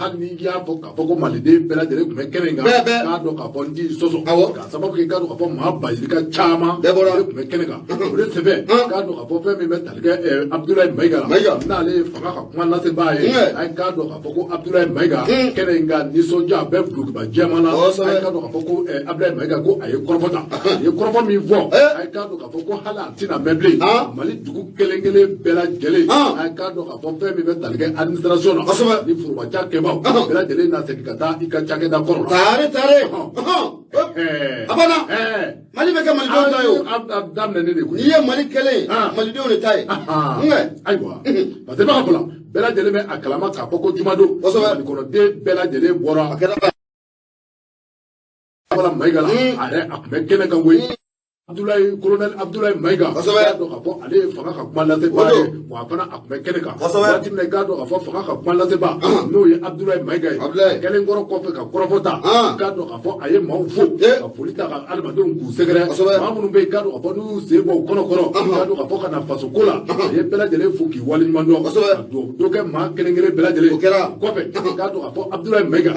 hali ni y'a fɔ k'a fɔ ko maliden bɛɛ lajɛlen tun bɛ kɛnɛ in kan k'a dɔn k'a fɔ n t'i sɔsɔ k'a sababu kɛ k'a dɔn k'a fɔ maa bayirika caman de tun bɛ kɛnɛ kan o de senfɛ k'a dɔn k'a fɔ fɛn min bɛ tali kɛ Abdoulaye Maïga la n'ale ye fanga ka kuma lasebaa ye a ye k'a dɔn k'a fɔ ko Abdoulaye Maïga kɛnɛ in kan nisɔndiya bɛɛ dulokiba jɛman na a ye k'a dɔn k'a fɔ ko Abdoulaye Maïga ko a ye kɔrɔfɔ ta a ye kɔrɔfɔ min fɔ a ye k'a dɔn k'a fɔ ko hali a tɛna mɛn bilen Mali dugu kelen kelen bɛɛ lajɛlen a ye k'a dɔn k'a fɔ fɛn min bɛ tali kɛ administration na ni foroba cakɛbaw bɛɛ lajɛlen na segin ka taa i ka cakɛda kɔrɔ la. Tare tare a banna Mali bɛ kɛ malidenw ta ye o. A daminɛnen de koyi. N'i ye Mali kɛlen ye malidenw de ta ye. Ayiwa parce que b'a ka fɔ la bɛɛ lajɛlen bɛ a kalama k'a fɔ ko jumadon. Mali kɔnɔden bɛɛ lajɛlen bɔra. A kɛra. Maïga la a yɛrɛ a tun bɛ kɛnɛ kan koyi. Abdoulaye colonel Abdoulaye Maïga k'a dɔn k'a fɔ ale ye fanga ka kuma lasebaa ye wa a fana a tun bɛ kɛnɛ kan waati min na i k'a dɔn k'a fɔ fanga ka kuma lasebaa n'o ye Abdoulaye Maïga ye kɛlen kɔrɔ kɔfɛ ka kɔrɔfɔ ta k'a dɔn k'a fɔ a ye maaw fo ka foli ta ka adamadenw k'u sɛgɛrɛ maa minnu bɛ yen k'a dɔn k'a fɔ n'u y'u sen bɔ u kɔnɔ kɔrɔ k'a dɔn k'a fɔ ka na faso ko la a ye bɛɛ lajɛlen fo k'i waleɲuman dɔn ka dugawu dɔ kɛ maa kelen kelen bɛɛ lajɛlen kɔfɛ k'a dɔn k'a fɔ Abdoulaye Maïga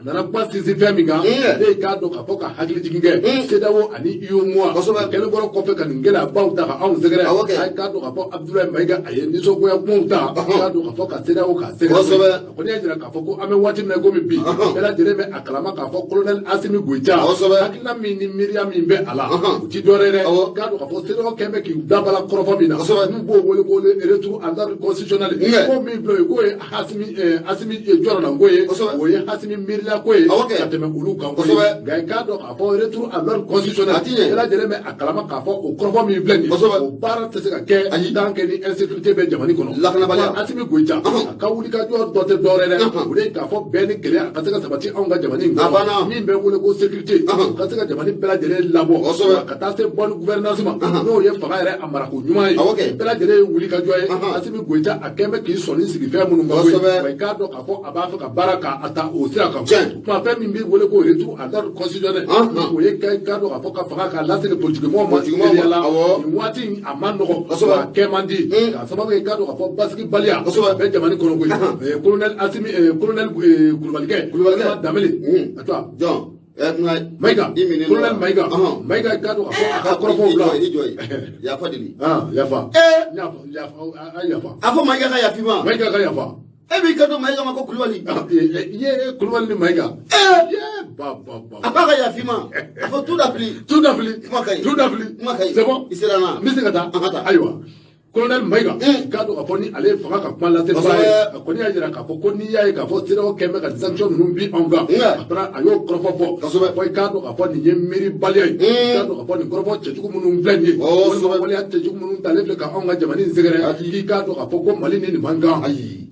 a nana kuma sinsin fɛn min kan ne ye k'a dɔn k'a fɔ ka hakili jigin kɛ CEDEAO ani UEMOA kɛlen kɔrɔ kɔfɛ ka nin gɛlɛyabaw ta ka anw sɛgɛrɛ a ye k'a dɔn k'a fɔ Abdoulaye Maïga a ye nisɔngoya kumaw ta k'a dɔn k'a fɔ ka CEDEAO k'a sɛgɛrɛ a kɔni y'a jira k'a fɔ ko an bɛ waati min na komi bi bɛɛ lajɛlen bɛ a kalama k'a fɔ colonel Assimi Goïta hakilina min ni miiriya min bɛ a la o ti dɔwɛrɛ ye dɛ k'a dɔn k'a fɔ CEDEAO kɛn bɛ k'i dabala kɔrɔfɔ min na n'u b'o wele ko retour à l'ordre constitutionnel ko min filɛ o ye k'o ye Assimi jɔrɔnanko ye o ye Assimi miiriya ko ye ka tɛmɛ olu kan ko ye nka i k'a dɔn k'a fɔ retour à l'ordre constitutionnel bɛɛ lajɛlen bɛ a kalama k'a fɔ o kɔrɔfɔ min filɛ nin ye o baara tɛ se ka kɛ tant que ni insécurité bɛ jamana kɔnɔ lakanabaliya Assimi Goïta a ka wulikajɔ dɔ tɛ dɔwɛrɛ dɛ o de ye k'a fɔ bɛn ni kelenya a ka se ka sabati anw ka jamana in kɔnɔ min bɛ wele ko sécurité o ka se ka jamana bɛɛ lajɛlen labɔ ka taa se bonne gouvernance ma n'o ye fanga yɛrɛ a marako ɲuman ye bɛɛ lajɛlen ye wulikajɔ ye Assimi Goïta a kɛn bɛ k'i sɔnni sigi fɛn minnu kan wa i k'a dɔn k'a fɔ a b'a fɛ ka baara k'a ta o sira kan kuma fɛn min b'i wele ko retour à l'ordre constitutionnel o ye k'a dɔn k'a fɔ ka fanga k'a lasegin politikimɔgɔw ma teliya la nin waati in a man nɔgɔn a kɛ man di k'a sababu kɛ i k'a dɔn k'a fɔ basigibaliya bɛ jamana kɔnɔ koyi colonel Assimi colonel Kulubalikɛ Kulubalikɛ Danbele a to Maïga colonel Maïga Maïga i k'a dɔn k'a fɔ a ka kɔrɔfɔw la i jɔ yafa deli yafa yafa a fɔ Maïga ka yafa i ma Maïga ka yafa e b'i kanto Maïga ma ko Kulubali i ye Kulubali ni Maïga ye A b'a ka yafa i ma a fɔ tout dafili. Tout dafili. Kuma ka ɲi. Tout dafili. Kuma ka ɲi. C'est bon. I sera n na. N bɛ se ka taa. An ka taa. Ayiwa, colonel Mayiga, k'a dɔn k'a fɔ ni ale ye fanga ka kuma lase baara ye, a kɔni y'a jira k'a fɔ ko n'i y'a ye k'a fɔ CEDEAO kɛn bɛ ka sanction ninnu bin anw kan, a taara a y'o kɔrɔfɔ fɔ. Fɔ i k'a dɔn k'a fɔ nin ye miiribaliya ye, i k'a dɔn k'a fɔ nin kɔrɔfɔ cɛjugu minnu filɛ nin ye, walima waleya cɛjugu minnu talen filɛ ka anw ka jamana in sɛgɛrɛ, k'i k'a dɔn k'a fɔ ko Mali ni nin man kan. Ayi.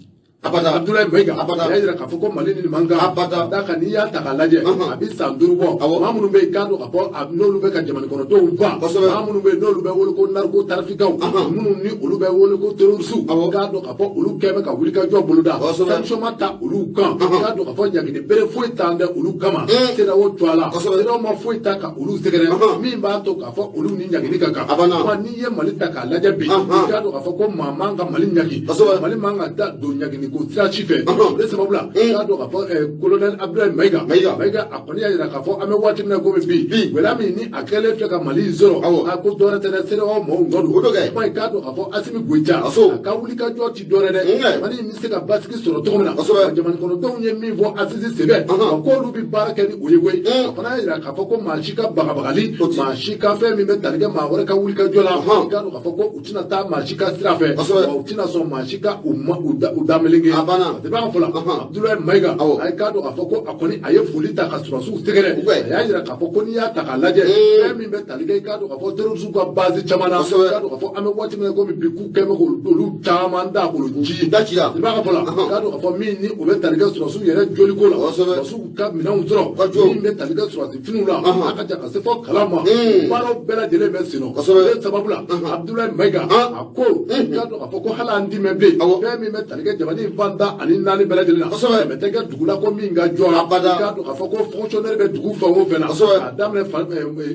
Abada. Abdoulaye Mayiga, Abada. a y'a jira k'a fɔ ko Mali ni nin man kan. Abada. D'a kan n'i y'a ta k'a lajɛ, a bɛ san 5 bɔ. Maa minnu bɛ yen, k'a dɔn k'a fɔ n'olu bɛ ka jamana kɔnɔdenw faa, maa minnu bɛ yen n'olu bɛ wele ko narcotrafiquants, minnu ni olu bɛ wele ko terroristes, k'a dɔn k'a fɔ olu kɛn bɛ ka wulikajɔ boloda, sanction ma ta olu kan, k'a dɔn k'a fɔ ɲangini bere foyi t'an tɛ olu kama. CEDEAO to a la, CEDEAO ma foyi ta ka olu sɛgɛrɛ min b'a to k'a fɔ olu ni ɲangini ka kan. Wa n'i ye Mali ta k'a lajɛ bi, i k'a dɔn k'a fɔ ko maa man ka Mali ɲangi, Mali man ka da don ɲangini ko sira ci fɛ. O de sababu la, k'a dɔn k'a fɔ colonel Abdoulaye Mayiga, Mayiga a kɔni y'a jira k'a fɔ an bɛ waati min na komi bi, gɛlɛya min ni a kɛlen filɛ ka Mali sɔrɔ, a ko dɔwɛrɛ tɛ dɛ, CEDEAO mɔgɔw nɔ don. Kuma in, k'a dɔn k'a fɔ Assimi Goïta, a ka wulikajɔ ti dɔwɛrɛ dɛ, Mali in bɛ se ka basigi sɔrɔ cogo min na. Jamana kɔnɔdenw ye min fɔ Assisi senfɛ, k'olu bɛ baara kɛ ni o ye koyi. A fana y'a jira k'a fɔ ko maa si ka bagabagali, maa si ka fɛn min bɛ tali kɛ maa wɛrɛ ka wulikajɔ la, k'a dɔn k'a fɔ ko u tɛna taa maa si ka sira fɛ, wa u tɛna sɔn maa si ka u da meleke. A banna. A b'a fɔ la, Abdoulaye Mayiga, a ye k'a dɔn k'a fɔ ko a kɔni a ye foli ta ka sɔrɔdasiw sɛgɛrɛ. A y'a jira k'a fɔ ko n'i y'a ta k'a lajɛ, fɛn min bɛ tali kɛ, i k'a dɔn k'a fɔ terroristes ka base caman na, k'a dɔn k'a fɔ an bɛ waati min na komi bi, k'u kɛn bɛ k'olu caman da k'olu ci. Da ci la. I b'a ka fɔ la, k'a dɔn k'a fɔ min ni o bɛ tali kɛ sɔrɔdasiw yɛrɛ joliko la, sɔrɔdasiw ka minɛnw sɔrɔ, min bɛ tali kɛ sɔrɔdasi finiw la, a ka jan ka se fɔ kalan ma, baaraw bɛɛ lajɛlen bɛ sen nɔ. O sababu la, Abdoulaye Mayiga a ko k'a dɔn k'a fɔ ko hali an ti mɛn bilen, fɛn min bɛ tali kɛ jamana in fan 14 bɛɛ lajɛlen na, dɛmɛ tɛ kɛ dugu la ko min ka jɔ la, k'a dɔn k'a fɔ ko fonctionnaire bɛ dugu fan o fɛn na, k'a daminɛ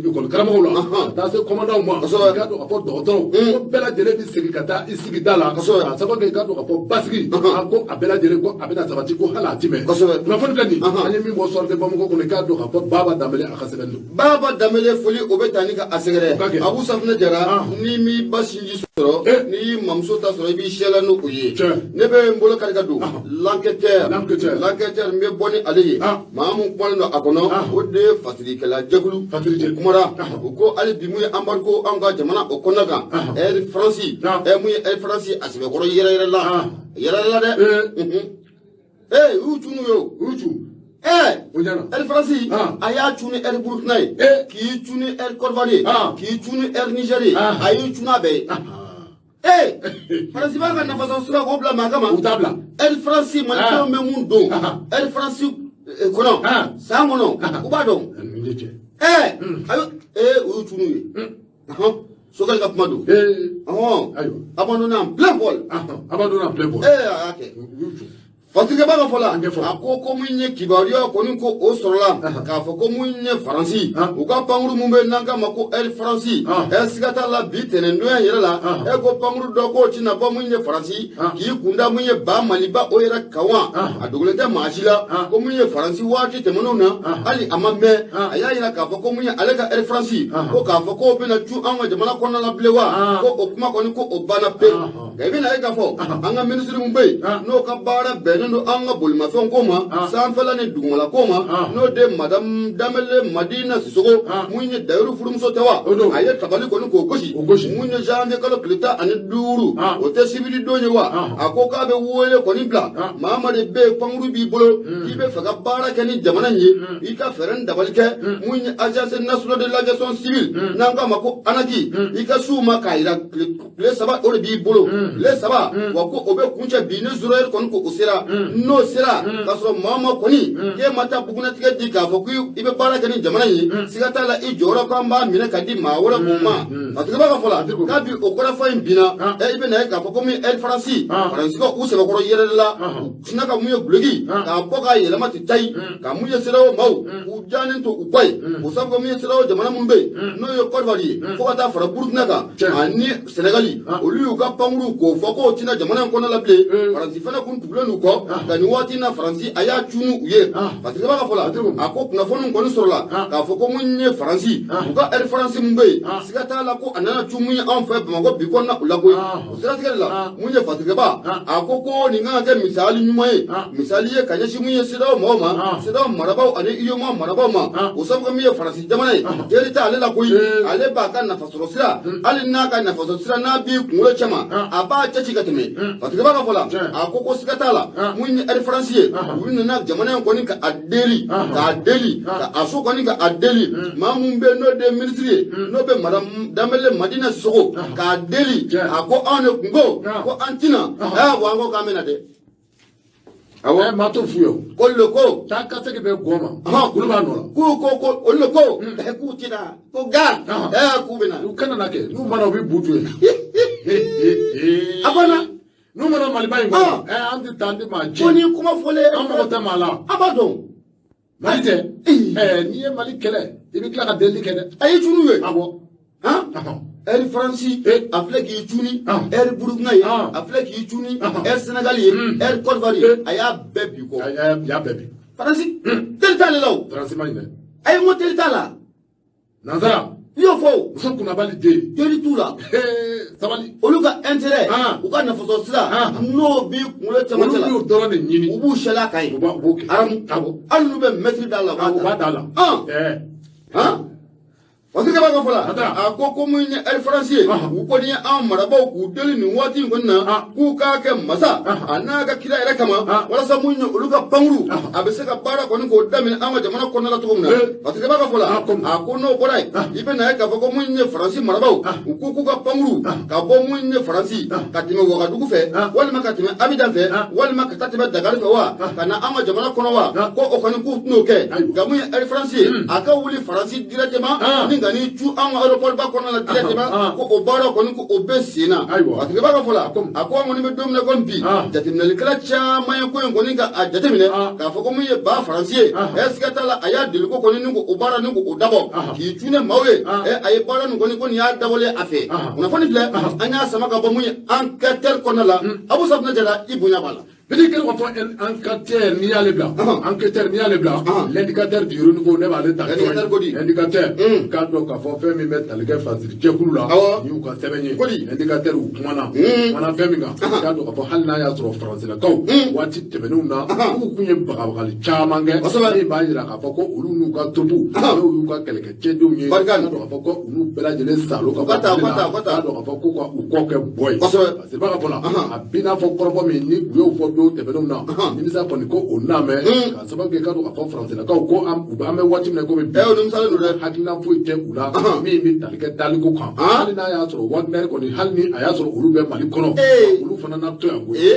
école karamɔgɔw la, ka taa se commandant ma, k'a dɔn k'a fɔ dɔgɔtɔrɔw, ko bɛɛ lajɛlen bɛ segin ka taa i sigida la, k'a sababu kɛ k'a dɔn k'a fɔ basigi, a ko a bɛɛ lajɛlen ko a bɛna sabati, ko hali a ti mɛn. Kunnafoni filɛ nin ye, an ye min bɔ Soir de Bamako kɔnɔ, k'a dɔn k'a fɔ Baba Danbele a ka sɛbɛn don. Baba Danbele foli o bɛ taa ni ka a sɛgɛrɛ. Abu Safunɛ Jara, n'i m'i ba sinji sɔrɔ, n'i y'i mamuso ta sɔrɔ, i b'i siyɛla n'o ye. Ne bɛ n bolo kari ka don l'enquêteur, l'enquêteur n bɛ bɔ ni ale ye. Maa mun kumalen don a kɔnɔ, o de ye fasirikɛla jɛkulu. O kumara, u ko hali bi mun ye embargo anw ka jamana o kɔnɔna kan, Air France, mun ye Air France a sɛbɛkɔrɔ yɛrɛ yɛrɛ la, yɛrɛ yɛrɛ la dɛ. Ee, u y'u cun ye o, u y'u cun. Air France, a y'a cun ni Air Burkina ye, k'i cun ni Air Côte d'Ivoire ye, k'i cun ni Air Niger ye, a y'i cun n'a bɛɛ ye. Faransi b'a ka nafasɔrɔ sira k'o bila maa kama. U t'a bila. Air France, malidenw bɛ mun don Air France kɔnɔ san kɔnɔ, u b'a dɔn. Ayi, u y'u cun ye. Sokɛli ka kuma don. Abandonné en plein vol. Abandonné en plein vol. A y'a kɛ. Fatirikɛba ka fɔ la, a ko mun ye kibaruya kɔni ko o sɔrɔla k'a fɔ ko mun ye Faransi, u ka pankuru mun bɛ n'an k'a ma ko Air France, siga t'a la bi tɛnɛndonya yɛrɛ la, ko pankuru dɔ k'o tɛna bɔ mun ye Faransi, k'i kunda mun ye ba Maliba o yɛrɛ kan wa, a dogolen tɛ maa si la, ko mun ye Faransi waati tɛmɛnenw na, hali a ma mɛn, a y'a yira k'a fɔ ko mun ye ale ka Air France, ko k'a fɔ k'o bɛna cu an ka jamana kɔnɔna la bilen wa, ko o kuma kɔni ko o banna pewu. Nka i bɛna ye k'a fɔ an ka minisiri mun bɛ yen, n'o ka baara bɛnnen don an ka bolimafɛnw ko ma, sanfɛla ni dugumala ko ma, n'o de madame Danbele Madina Sisoko, mun ye Dayiru furumuso tɛ wa, a ye tabali kɔni k'o gosi, mun ye janvier kalo tile 15, o tɛ sibiri don ye wa, a ko k'a bɛ wele kɔni bila maa ma de bɛ yen pankuru b'i bolo k'i bɛ fɛ ka baara kɛ ni jamana in ye, i ka fɛɛrɛ ni dabali kɛ mun ye agence nationale de l'aviation civile n'an k'a ma ko ANACI, i ka s'u ma k'a yira tile 3 o de b'i bolo, tile 3 wa ko o bɛ kuncɛ bi ni 0 heure kɔni ko o sera, n'o sera k'a sɔrɔ maa ma kɔni k'e ma taa bugunnatigɛ di k'a fɔ k'i bɛ baara kɛ ni jamana in ye, siga t'a la i jɔyɔrɔ k'an b'a minɛ ka di maa wɛrɛ k'o ma. Fatigaba ka fɔ la k'a bi o kɔrɔfɔ in binna, i bɛ na ye k'a fɔ ko min Air France, Faransi u sɛbɛkɔrɔ yɛrɛ la, u sinna ka mun ye guloki k'a bɔ k'a yɛlɛma ten tayi, ka mun ye CEDEAO maaw k'u jannen to u kɔ ye, o sababu mun ye CEDEAO jamana minnu bɛ yen n'o ye Côte d'Ivoire ye, fo ka taa fara Burukina kan ani Sénégali, olu y'u ka pankuru terroriste k'o fɔ k'o tɛna jamana in kɔnɔ la bilen. Faransi fana kun tugulen d'u kɔ, nka nin waati in na Faransi a y'a cunu u ye. Parce que b'a ka fɔ la, a ko kunnafoni kɔni sɔrɔla k'a fɔ ko mun ye Faransi, u ka Air France mun bɛ yen, siga t'a la ko a nana cun mun ye anw fɛ Bamakɔ bi kɔnɔna u la koyi. O siratigɛ de la, mun ye Fatigɛba, a ko ko nin kan ka kɛ misali ɲuman ye, misali ye ka ɲɛsin mun ye CEDEAO mɔgɔw ma, CEDEAO marabaaw ani UEMOA marabaaw ma. O sababu min ye Faransi jamana ye, teri t'ale la koyi, ale b'a ka nafasɔrɔ sira, hali n'a ka nafasɔrɔ sira n'a b'i kunkolo cɛma, a b'a cɛci ka tɛmɛ. Fatigɛba ka fɔ la, a ko ko siga t'a la, mun ye Air France ye, u nana jamana in kɔni ka a deli, k'a deli, ka a so kɔni ka a deli, maa mun bɛ yen n'o de ye minisiri ye, n'o bɛ madame Danbɛlɛ Madina Sisoko, k'a deli, a ko anw de kun ko ko an tɛna, wa an ko k'an bɛna dɛ. Awɔ, maa t'o f'u ye o. K'olu de ko. Taa ka segin bɛ gɔ ma. Olu b'a nɔ la. K'u ko ko olu de ko k'u tɛna ko ga k'u bɛna. U kana na kɛ, n'u mana u bɛ bu to yen. A banna. N'u mana Maliba in kɔnɔ, an tɛ taa, an tɛ maa ci. Ko ni kuma fɔlen. An mago tɛ maa la. An b'a dɔn. Mali tɛ. N'i ye Mali kɛlɛ, i bɛ tila ka delili kɛ dɛ. A ye cunu ye. Awɔ. Han. Air France a filɛ k'i cuni, Air Burkina ye a filɛ k'i cuni, Air Sénégal ye, Air Côte d'Ivoire ye, a y'a bɛɛ bi kɔ. A y'a bɛɛ bi. Faransi teli t'ale la o. Faransi ma ɲi dɛ. Ayi, n ko teli t'a la. Nansara. I y'o fɔ o. Muso kunnabali den. Teli t'u la. Sabali. Olu ka intérêt, u ka nafasɔrɔ sira, n'o b'i kunkolo cɛmancɛ la. Olu y'o dɔrɔn de ɲini. U b'u sɛl'a kan yen. U b'o kɛ. Aramu. Awɔ. Hali n'u bɛ mɛtiri d'a la. U b'a d'a la. Han. Parce que b'a ka fɔ la, a ko ko mun ye Air France ye, u kɔni ye anw marabaaw k'u deli nin waati in kɔni na, k'u k'a kɛ masa a n'a ka kira yɛrɛ kama, walasa mun ye olu ka pankuru a bɛ se ka baara kɔni k'o daminɛ an ka jamana kɔnɔna la cogo min na. Parce que b'a ka fɔ la, a ko n'o bɔra yen, i bɛ na ye k'a fɔ ko mun ye Faransi marabaaw, u ko k'u ka pankuru ka bɔ mun ye Faransi ka tɛmɛ Wagadugu fɛ, walima ka tɛmɛ Abijan fɛ, walima ka taa tɛmɛ Dakari fɛ wa, ka na an ka jamana kɔnɔ wa, ko o kɔni k'u tɛn'o kɛ. Nka mun ye Air France ye, a ka wuli Faransi directement ni nka ni cu an ka aéroport ba kɔnɔna la directement, ko o baara kɔni ko o bɛ sen na. A tigi b'a ka fɔ la, a ko an kɔni bɛ don min na komi bi, jateminɛlikɛla caman ye ko in kɔni ka a jateminɛ k'a fɔ ko mun ye ba Faransi ye, siga t'a la, a y'a deli ko kɔni ni ko o baara ni ko o dabɔ k'i cu ne maaw ye, a ye baara nin kɔni ko nin y'a dabɔlen a fɛ. Kunnafoni filɛ, an y'a sama ka bɔ mun ye enquêteur kɔnɔna la, Abu Safunɛ Jara, i bonya b'a la. Bidi kɛlen k'a fɔ enquêteur n'i y'ale bila, enquêteur n'i y'ale bila, l'indicateur du renouveau ne b'ale ta. L'indicateur ko di? Indicateur k'a dɔn k'a fɔ fɛn min bɛ tali kɛ Faransi jɛkulu la, ni y'u ka sɛbɛn ye. Ko di? Indicateur u kumana, kumana fɛn min kan, k'a dɔn k'a fɔ hali n'a y'a sɔrɔ Faransilakaw waati tɛmɛnenw na, k'u kun ye bagabagali caman kɛ, min b'a jira k'a fɔ ko olu n'u ka tropu, n'o y'u ka kɛlɛkɛcɛdenw ye, k'a dɔn k'a fɔ ko olu bɛɛ lajɛlen salo ka bɔ tile la, k'a dɔn k'a fɔ k'u ka u kɔ kɛ bɔ ye. Parce que b'a ka fɔ la, a b'i n'a fɔ kɔrɔfɔ min ni u y'o fɔ don tɛmɛnenw na, nimisa kɔni ko o n'a mɛn, k'a sababu kɛ k'a dɔn k'a fɔ Faransilakaw ko an bɛ waati min na komi bi, hakilina foyi tɛ u la min bɛ tali kɛ taliko kan, hali n'a y'a sɔrɔ Wagner kɔni, hali ni a y'a sɔrɔ olu bɛ Mali kɔnɔ, olu fana na to yan koyi.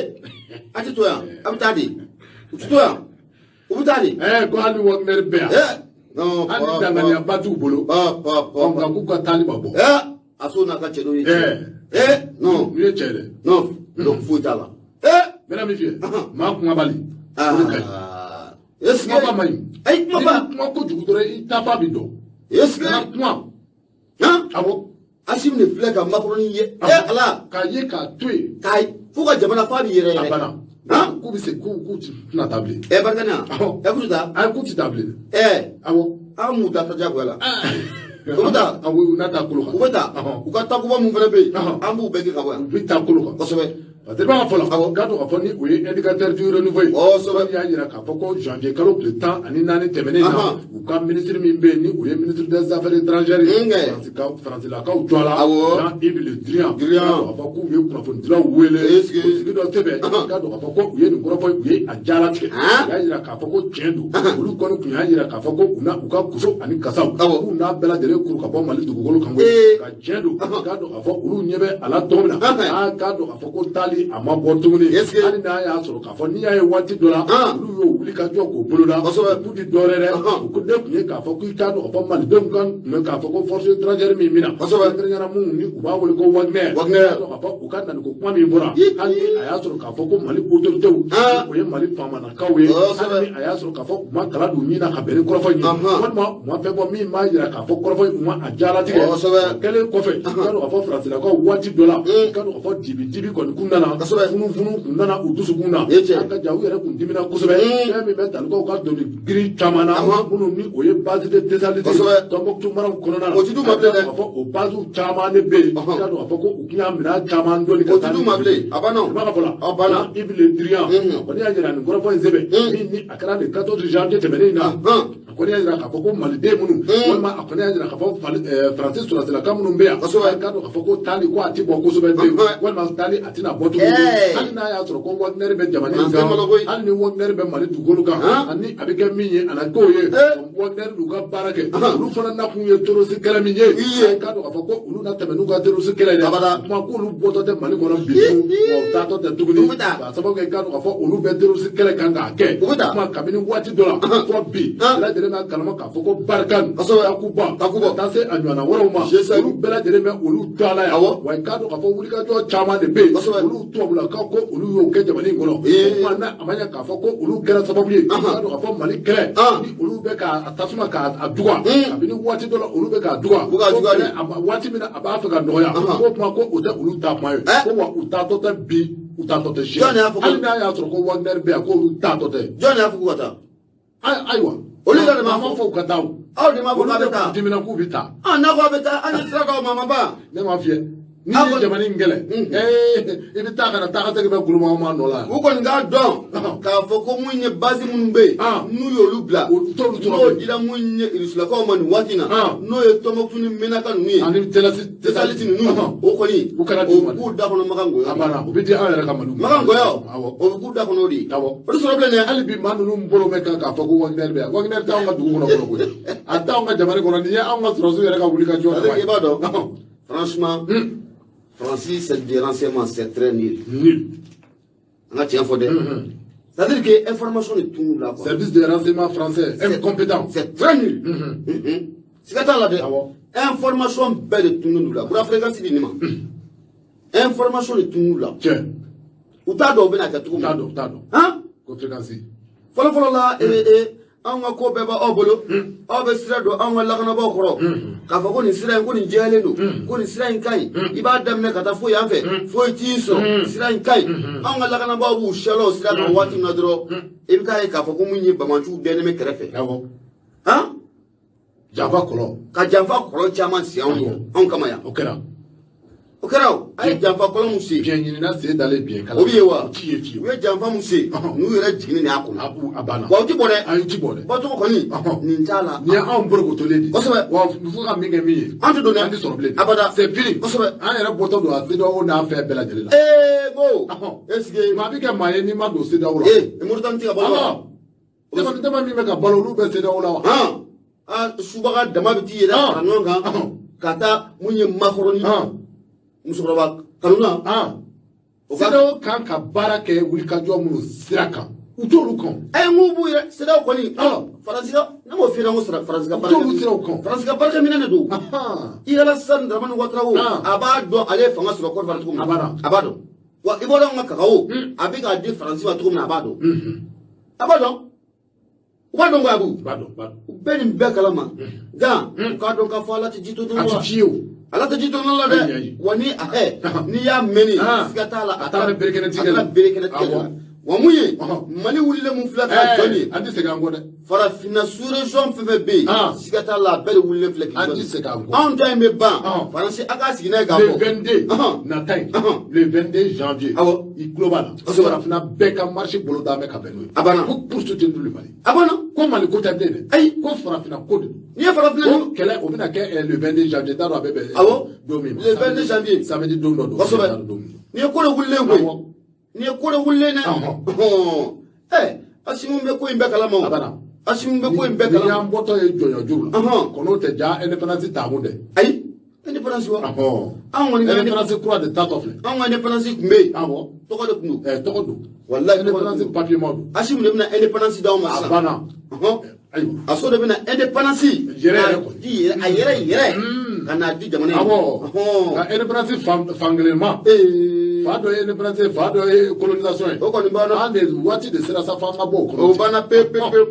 A tɛ to yan, a bɛ taa de, u tɛ to yan, u bɛ taa de. Ko hali ni Wagner bɛ yan, hali ni danganiyaba t'u bolo, nka k'u ka taali ma bɔ. A so n'a ka cɛ dɔw ye cɛ. Non. N'u ye cɛ dɛ. Non, donc foyi t'a la. N bɛna min f'i ye, maa kumabali, o de ka ɲi. Kumaba man ɲi. Ayi, kumaba. N'i kuma kojugu dɔrɔn, i tafa b'i dɔn. Est-ce que. Kana kuma. Awɔ. Assimi de filɛ ka Macron ye. Ala. K'a ye k'a to yen. K'a fo ka jamana fa b'i yɛrɛ yɛrɛ. A banna. K'u bɛ se k'u tɛna taa bilen. Barikani yan. K'u tɛ taa. Ayi, k'u tɛ taa bilen. Awɔ. An m'u da ta diyagoya la. U bɛ taa. Awɔ, u n'a taa kolo kan. U bɛ taa. U ka takuba mun fana bɛ yen, an b'u bɛɛ kɛ ka bɔ yan. U bɛ taa kolo kan. Kosɛbɛ. Parce que b'a fɔ la, k'a dɔn k'a fɔ ni o ye indicateur du renouveau ye. Kosɛbɛ. Y'a jira k'a fɔ ko janvier kalo tile 14 tɛmɛnen na, u ka ministre min bɛ yen ni o ye ministre des affaires étrangères ye, Faransilakaw jɔ la, Jean-Yves Le Drian, k'a fɔ k'u ye kunnafonidilaw wele, o sigi dɔ sɛbɛn, k'a dɔn k'a fɔ ko u ye nin kɔrɔfɔ, u ye a jalatigɛ, u y'a jira k'a fɔ ko tiɲɛ don, olu kɔni tun y'a jira k'a fɔ ko u n'a u ka kuso ani kasaw, k'u n'a bɛɛ lajɛlen kuru ka bɔ Mali dugukolo kan koyi, ka tiɲɛ don, k'a dɔn k'a fɔ olu ɲɛ bɛ a la cogo min na, k'a dɔn k'a fɔ ko taali hali a ma bɔ tuguni hali n'a y'a sɔrɔ k'a fɔ n'i y'a ye waati dɔ la olu y'o wuli ka jɔ k'o boloda k'u ti dɔwɛrɛ dɛ u ko ne tun ye k'a fɔ k'i k'a dɔn k'a fɔ malidenw kan tun bɛ k'a fɔ ko force étrangère min bɛna kɛrɛnkɛrɛnnenya minnu ni u b'a wele ko Wagner k'a fɔ u ka na ko kuma min bɔra hali ni a y'a sɔrɔ k'a fɔ ko Mali autorités o ye Mali faamanakaw ye hali ni a y'a sɔrɔ k'a fɔ u ma kala don min na ka bɛn ni kɔrɔfɔ in ye walima u ma fɛn bɔ min b'a jira k'a fɔ kɔrɔfɔ in u ma a jalatigɛ o kɛlen kɔfɛ i k'a dɔn k'a fɔ Faransilakaw waati dɔ la i k'a dɔn k'a fɔ dibi kɔni kun nana funufunu kun nana u dusukun na an ka ja u yɛrɛ kun dimina kosɛbɛ fɛn min bɛ talikaw ka doni girin caman na minnu ni o ye base de Tessalit Tombouctou maraw kɔnɔna na k'a fɔ o basew caman de bɛ yen i k'a dɔn k'a fɔ ko u tun y'a minɛn caman doni ka taa ni a banna i b'a fɔ la Yves Le Drian a kɔni y'a jira nin kɔrɔfɔ in sɛbɛn min ni a kɛra le 14 janvier tɛmɛnen in na a kɔni y'a jira k'a fɔ ko maliden minnu walima a kɔni y'a jira k'a fɔ Faransi sɔrɔsilaka minnu bɛ yan k'a dɔn k'a fɔ ko taali ko a ti bɔ kosɛbɛ bilen walima taali a tɛna bɔ tuguni hali n'a y'a sɔrɔ ko Wagner bɛ jamana in kan hali ni Wagner bɛ Mali dugukolo kan ani a bɛ kɛ min ye a na k'o ye Wagner n'u ka baara kɛ olu fana nakun ye terroriste kɛlɛ min ye k'a dɔn k'a fɔ ko olu na tɛmɛ n'u ka terroriste kɛlɛ ye dɛ kuma k'olu bɔtɔ tɛ Mali kɔnɔ bi wa u taatɔ tɛ tuguni k'a sababu kɛ k'a dɔn k'a fɔ olu bɛ terroriste kɛlɛ kan k'a kɛ kuma kabini waati dɔ la fɔ bi bɛɛ lajɛlen b'a kalama k'a fɔ ko Barkhane Takuba ka taa se a ɲɔgɔnna wɛrɛw ma olu bɛɛ lajɛlen bɛ olu to a la yan wa i k'a dɔn k'a fɔ wulikajɔ caman de bɛ yen olu tubabulakaw ko olu y'o kɛ jamana in kɔnɔ o tuma n'a a ma ɲɛ k'a fɔ ko olu kɛra sababu ye i k'a dɔn k'a fɔ Mali kɛlɛ ni olu bɛ k'a tasuma k'a duga kabini waati dɔ la olu bɛ k'a duga waati min na a b'a fɛ ka nɔgɔya k'o kuma ko o tɛ olu ta kuma ye ko wa u taatɔ tɛ bi u taatɔ tɛ sini hali n'a y'a sɔrɔ ko Wagner bɛ yan k'olu taatɔ tɛ. Jɔn y'a fɔ k'u ka taa? Ayiwa olu yɛrɛ de m'a fɔ u ka taa o. Aw de m'a fɔ k'a bɛ taa. Dimina k'u bɛ taa. N'a ko a bɛ taa an ye sira d'aw ma a ma ban. Ne m'a f'i ye. N'i ye jamana in kɛlɛ i bɛ taa ka na taa ka segin bɛ guluma ma nɔ la. U kɔni k'a dɔn k'a fɔ ko mun ye base minnu bɛ yen n'u y'olu bila n'o dira mun ye Irisilaw ma nin waati in na n'o ye Tombouctou ni Menaka ninnu ye ani Tessalit ninnu o kɔni o b'u da kɔnɔ Makan Goyɔ. A banna o bɛ di an yɛrɛ ka Mali ma. Makan Goyɔ o bɛ k'u da kɔnɔ o de ye. O tɛ sɔrɔ bilen dɛ. Hali bi maa ninnu bolo bɛ kan k'a fɔ ko Wagner bɛ yan Wagner t'anw ka dugu kɔnɔ fɔlɔ koyi a t'anw ka jamana kɔnɔ nin ye anw ka sɔrɔdasiw yɛrɛ ka wuli ka jɔ. I b'a dɔn franchement. Francis, c'est des renseignements, c'est très nul. Nul. On a tiens, c'est-à-dire que l'information de tout là. Service de renseignement français, incompétent. C'est très nul. C'est là, information belle de tout nous là. Pour la fréquence, il information de tout nous là. Tiens. Ou t'as d'obé na tout. T'as d'obé. Hein? Fréquence. Folo folo là, et an ka ko bɛɛ b'aw bolo aw bɛ sira don anw ka lakanabaaw kɔrɔ k'a fɔ ko nin sira in ko nin jɛlen don ko nin sira in ka ɲi i b'a daminɛ ka taa fo yan fɛ foyi t'i sɔrɔ sira in ka ɲi anw ka lakanabaaw b'u siyala o sira kan waati min na dɔrɔn i bɛ taa ye k'a fɔ ko mun ye bamanciw dɛnnen bɛ kɛrɛfɛ han janfa kɔlɔ ka janfa kɔlɔ caman sen anw kama yan o kɛra o kɛra o a ye janfa kɔlɔn mun sen biɲɛ ɲinina sen dalen biɲɛ kala o bɛ ye wa o ti ye fiyewu u ye janfa mun sen n'u yɛrɛ jiginni de y'a kɔnɔ a banna wa o ti bɔ dɛ ayi o ti bɔ dɛ bɔcogo kɔni nin t'a la nin ye anw borokotolen de kosɛbɛ wa fo ka min kɛ min ye an ti don dɛ an ti sɔrɔ bilen abada c'est fini kosɛbɛ an yɛrɛ bɔtɔ don a CEDEAO n'a fɛn bɛɛ lajɛlen la ee ko est ce que maa bɛ kɛ maa ye n'i ma don CEDEAO la ee Moritani ti ka balo wa jama min bɛ ka balo olu bɛ CEDEAO la wa aa subaga dama bɛ t'i yɛrɛ fara ɲɔgɔn kan ka taa mun ye makɔrɔni musokɔrɔba kanu na CEDEAO kan ka baara kɛ wulikajɔ minnu sira kan u t'olu kan ɛ n k'u b'u yɛrɛ CEDEAO kɔni Faransi ka ne m'o f'i ɲɛna ko Faransi ka baara t'olu siraw kan Faransi ka baarakɛminɛn de don i Alassane Dramane Ouattara a b'a dɔn ale ye fanga sɔrɔ Côte d'Ivoire cogo min na a b'a dɔn wa i b'a dɔn an ka kakao a bɛ k'a di Faransi ma cogo min na a b'a dɔn a b'a dɔn u b'a dɔn ko a b'u u bɛɛ nin bɛɛ kalama nka u k'a dɔn k'a fɔ Ala tɛ ji to dɔrɔn a tɛ fiyewu Ala tɛ ji to nɔnɔ la dɛ wa ni a n'i y'a mɛn siga t'a la a taara berekɛnɛ tigɛ la wa mun ye Mali wulilen mun filɛ ka jɔ nin ye an tɛ segin an kɔ dɛ farafinna sous-région fɛn fɛn bɛ yen siga t'a la a bɛɛ de wulilen filɛ k'i jɔ an tɛ segin an kɔ anw ta in bɛ ban Faransi a k'a sigi n'a ye k'a fɔ le 22 nata in le 22 janvier awɔ i tulo b'a la farafinna bɛɛ ka marche bolo da bɛ ka bɛn n'o ye a banna ko pour soutenir le Mali a banna ko Mali ko tɛ bilen dɛ ayi ko farafinna ko de n'i ye farafinna ko kɛlɛ o bɛna kɛ le 22 janvier t'a dɔn a bɛ bɛn awɔ don min ma le 22 janvier samedi don dɔ don kosɛbɛ n'i ye ko dɔ wulilen koyi n'i ye ko dɔ wulilen dɛ ɛ Asimu bɛ ko in bɛɛ kalama o a banna Asimu bɛ ko in bɛɛ kalama n'i y'an bɔtɔ ye jɔnyɔjuru la kɔnɔw tɛ ja indépendance taamu dɛ ayi Indépendance wa? An kɔni ka Indépendance kura de tatɔ filɛ. An ka indépendance tun bɛ yen. Awɔ. Tɔgɔ de tun don. Tɔgɔ don. Walayi. Indépendance papier ma don. Assimi de bɛna indépendance d'anw ma A sisan. banna. Ayiwa. A so de bɛna indépendance Yɛrɛ yɛrɛ kɔni. di yɛrɛ, a yɛrɛ yɛrɛ ka n'a di jamana in ma. Awɔ. Nka indépendance fankelen ma. Fa dɔ ye indépendance ye, fa dɔ ye colonisation ye. O kɔni banna. An de waati de sera sa f'an ka bɔ o kɔnɔ. O banna pewu pewu pewu.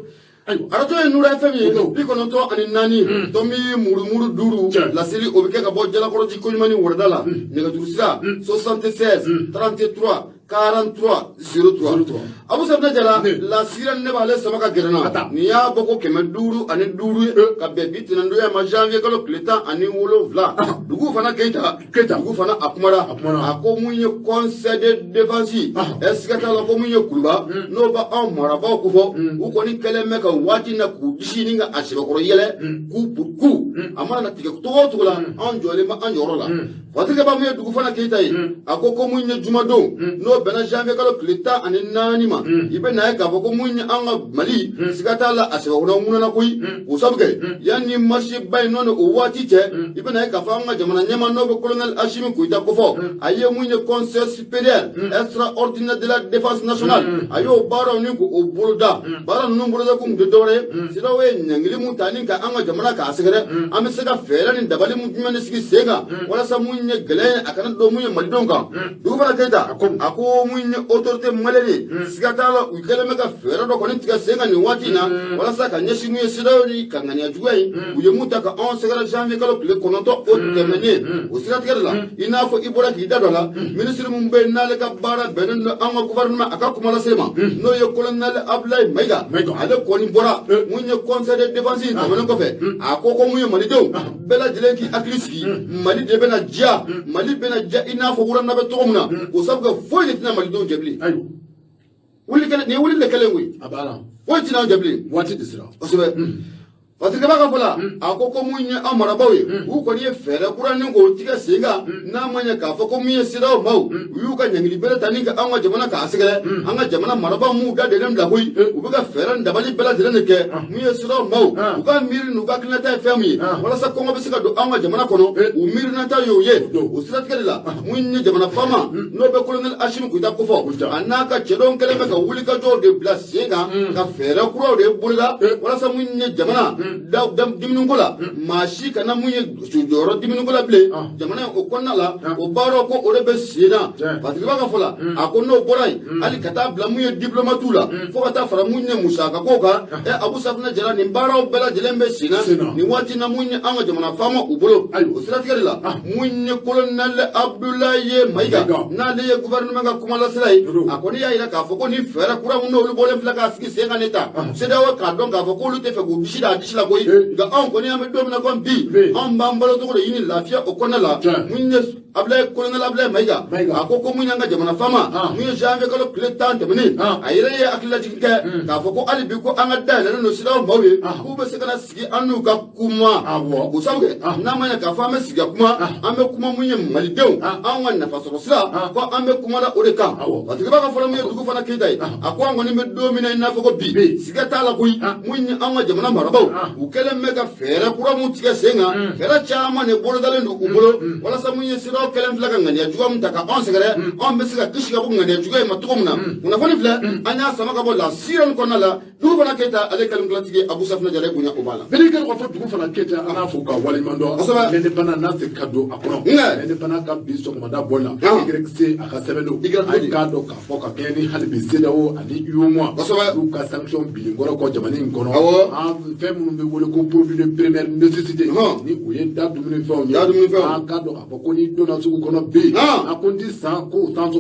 Ayiwa. Arajo ye Nura FM ye 94 tomi murumuru 5. Laseli o bɛ kɛ ka bɔ Jalakɔrɔji Koɲumani wɛrɛda la. Nɛgɛjuru sira 76 33 43 03. Abu Safinɛ Jara, lasira ne b'ale sama ka gɛrɛ na. Nin y'a bɔ ko 505 ye ka bɛn bi tɛnɛndonya ma, janvier kalo tile 17. Dugu fana Keyita, dugu fana a kumara, a ko mun ye conseil de défense ɛ, siga t'a la ko mun ye Kuluba n'o b'a anw marabaaw kofɔ, u kɔni kɛlen bɛ ka waati na k'u disi ni ka a sɛbɛkɔrɔ yɛlɛ k'u ku a mana na tigɛ cogo o cogo la, anw jɔlen bɛ an jɔyɔrɔ la. Fatikɛba mun ye dugu fana Keyita ye, a ko mun ye jumadon n'o bɛnna janvier kalo tile 14 ma, i bɛ na ye k'a fɔ ko mun ye an ka Mali, siga t'a la a sɛbɛkɔrɔ ŋunana koyi. O sabu kɛ yanni marché ba in nɔ ni o waati cɛ, i bɛ na ye k'a fɔ an ka jamana ɲɛmaa n'o bɛ colonel Assimi Goïta kofɔ, a ye mun ye conseil supérieur extraordinaire de la défense nationale, a y'o baaraw ni k'o boloda. Baara ninnu boloda kun tɛ dɔwɛrɛ ye, CEDEAO ye ɲangili mun ta ni ka an ka jamana k'a sɛgɛrɛ, an bɛ se ka fɛɛrɛ ni dabali mun jumɛn de sigi sen kan walasa mun ye gɛlɛya ye a kana don mun ye malidenw kan. Dugu fana Keyita a ko mun ye autorité malienne ye, siga t'a la u kɛlen bɛ ka fɛɛrɛ dɔ kɔni tigɛ sen kan nin waati in na walasa ka ɲɛsin mun ye CEDEAO ni ka ŋaniya juguya in u ye mun ta ka anw sɛgɛrɛ janvier kalo tile 9 o tɛmɛnen. O siratigɛ de la, i n'a fɔ i bɔra k'i da dɔ la, minisiri mun bɛ yen n'ale ka baara bɛnnen don an ka gouvernement a ka kuma lase ma, n'o ye colonel Abdoulaye Maïga, ale kɔni bɔra mun ye conseil de défense in tɛmɛnen kɔfɛ, a ko mun ye malidenw bɛɛ lajɛlen k'i hakili sigi, Mali de bɛna diya, Mali bɛna diya i n'a fɔ wuranda bɛ cogo min na, o sabu kɛ foyi de tɛna malidenw jɛ bilen. Wuli kɛlen nin ye, wuli de kɛlen koyi. A banna. Foyi tɛna anw jɛ bilen. Waati de sera. Kosɛbɛ. Fatirikɛba ka fɔ la, a ko mun ye an marabaaw ye, u kɔni ye fɛɛrɛ kura ni k'o tigɛ sen kan, n'a ma ɲɛ k'a fɔ ko mun ye CEDEAO maaw u y'u ka ɲangili bere ta ni ka an ka jamana k'a sɛgɛrɛ, an ka jamana marabaaw m'u da delen bila koyi, u bɛ ka fɛɛrɛ ni dabali bɛɛ lajɛlen de kɛ mun ye CEDEAO maaw u ka miiri n'u ka hakilinata ye fɛn min ye walasa kɔngɔ bɛ se ka don an ka jamana kɔnɔ, u miirinata y'o ye. O siratigɛ de la, mun ye jamana faama n'o bɛ colonel Assimi Goïta kofɔ, a n'a ka cɛdenw kɛlen bɛ ka wulikajɔw de bila sen kan ka fɛɛrɛ kuraw de boloda walasa mun ye jamana diminiko la, maa si kana mun ye jɔyɔrɔ diminiko la bilen jamana in o kɔnɔna la, o baaraw ko o de bɛ sen na. Fatirikɛba ka fɔ la, a ko n'o bɔra yen, hali ka taa bila mun ye diplomatiw la fo ka taa fara mun ye musakako kan, Abu Safinɛ Jara, nin baaraw bɛɛ lajɛlen bɛ sen na nin waati na mun ye an ka jamana faama u bolo. O siratigɛ de la, mun ye colonel Abdoulaye Maïga n'ale ye gouvernement ka kumalasira ye, a kɔni y'a yira k'a fɔ ko ni fɛɛrɛ kura mun n'olu bɔlen filɛ k'a sigi sen kan ne ta CEDEAO k'a dɔn k'a fɔ k'olu tɛ fɛ k'u disi da a disi la koyi, nka anw kɔni an bɛ don min na komi bi, anw b'an balo cogo de ɲini lafiya o kɔnɔna la. Mun ye Abdoulaye colonel Abdoulaye Maïga, a ko mun y'an ka jamana faama mun ye janvier kalo tile 10 tɛmɛnen, a yɛrɛ ye hakililajigin kɛ k'a fɔ ko hali bi ko an ka dayɛlɛlen don CEDEAO maaw ye k'u bɛ se ka na sigi an n'u ka kuma. O sabu kɛ n'a ma ɲɛ k'a fɔ an bɛ sigi ka kuma, an bɛ kuma mun ye malidenw anw ka nafasɔrɔ sira ko an bɛ kuma la o de kan. Fatirikɛba ka fɔlɔ mun ye dugu fana Keyita ye, a ko an kɔni bɛ don min na i n'a fɔ ko bi, siga t'a la koyi, mun ye an ka jamana marabaaw u kɛlen bɛ ka fɛɛrɛ kura mun tigɛ sen kan, fɛɛrɛ caman de bolodalen don u bolo walasa mun ye CEDEAO kɛlen filɛ ka ŋaniya juguya mun ta ka anw sɛgɛrɛ, anw bɛ se ka kisi ka bɔ ŋaniya juguya in ma cogo min na. Kunnafoni filɛ an y'a sama ka bɔ la sira nin kɔnɔna la. Dugu fana Keyita ale kalimkulatigi Abu Safinɛ Jara bonya o b'a la. Bɛɛ kɛlen kɔfɛ dugu fana Keyita an n'a fo ka waleɲuman dɔn. Kosɛbɛ. L'indépendant n'a se ka don a kɔnɔ. L'indépendant ka bi sɔgɔmada bɔ la. YC a ka sɛbɛn don. An k'a dɔn k'a fɔ ka kɛɲɛ ni hali bi CEDEAO ani UEMOA. Kosɛbɛ. Olu ka sanction bilenkɔrɔ kɔ jamana in kɔnɔ. Awɔ. An fɛn minnu bɛ wele ko produit de première nécessité. Ni o ye da dumunifɛnw ye. Da dumunifɛnw. An k'a dɔn k'a fɔ ko n'i donna sugu kɔnɔ bi. A ko n ti san k'o san sɔgɔ.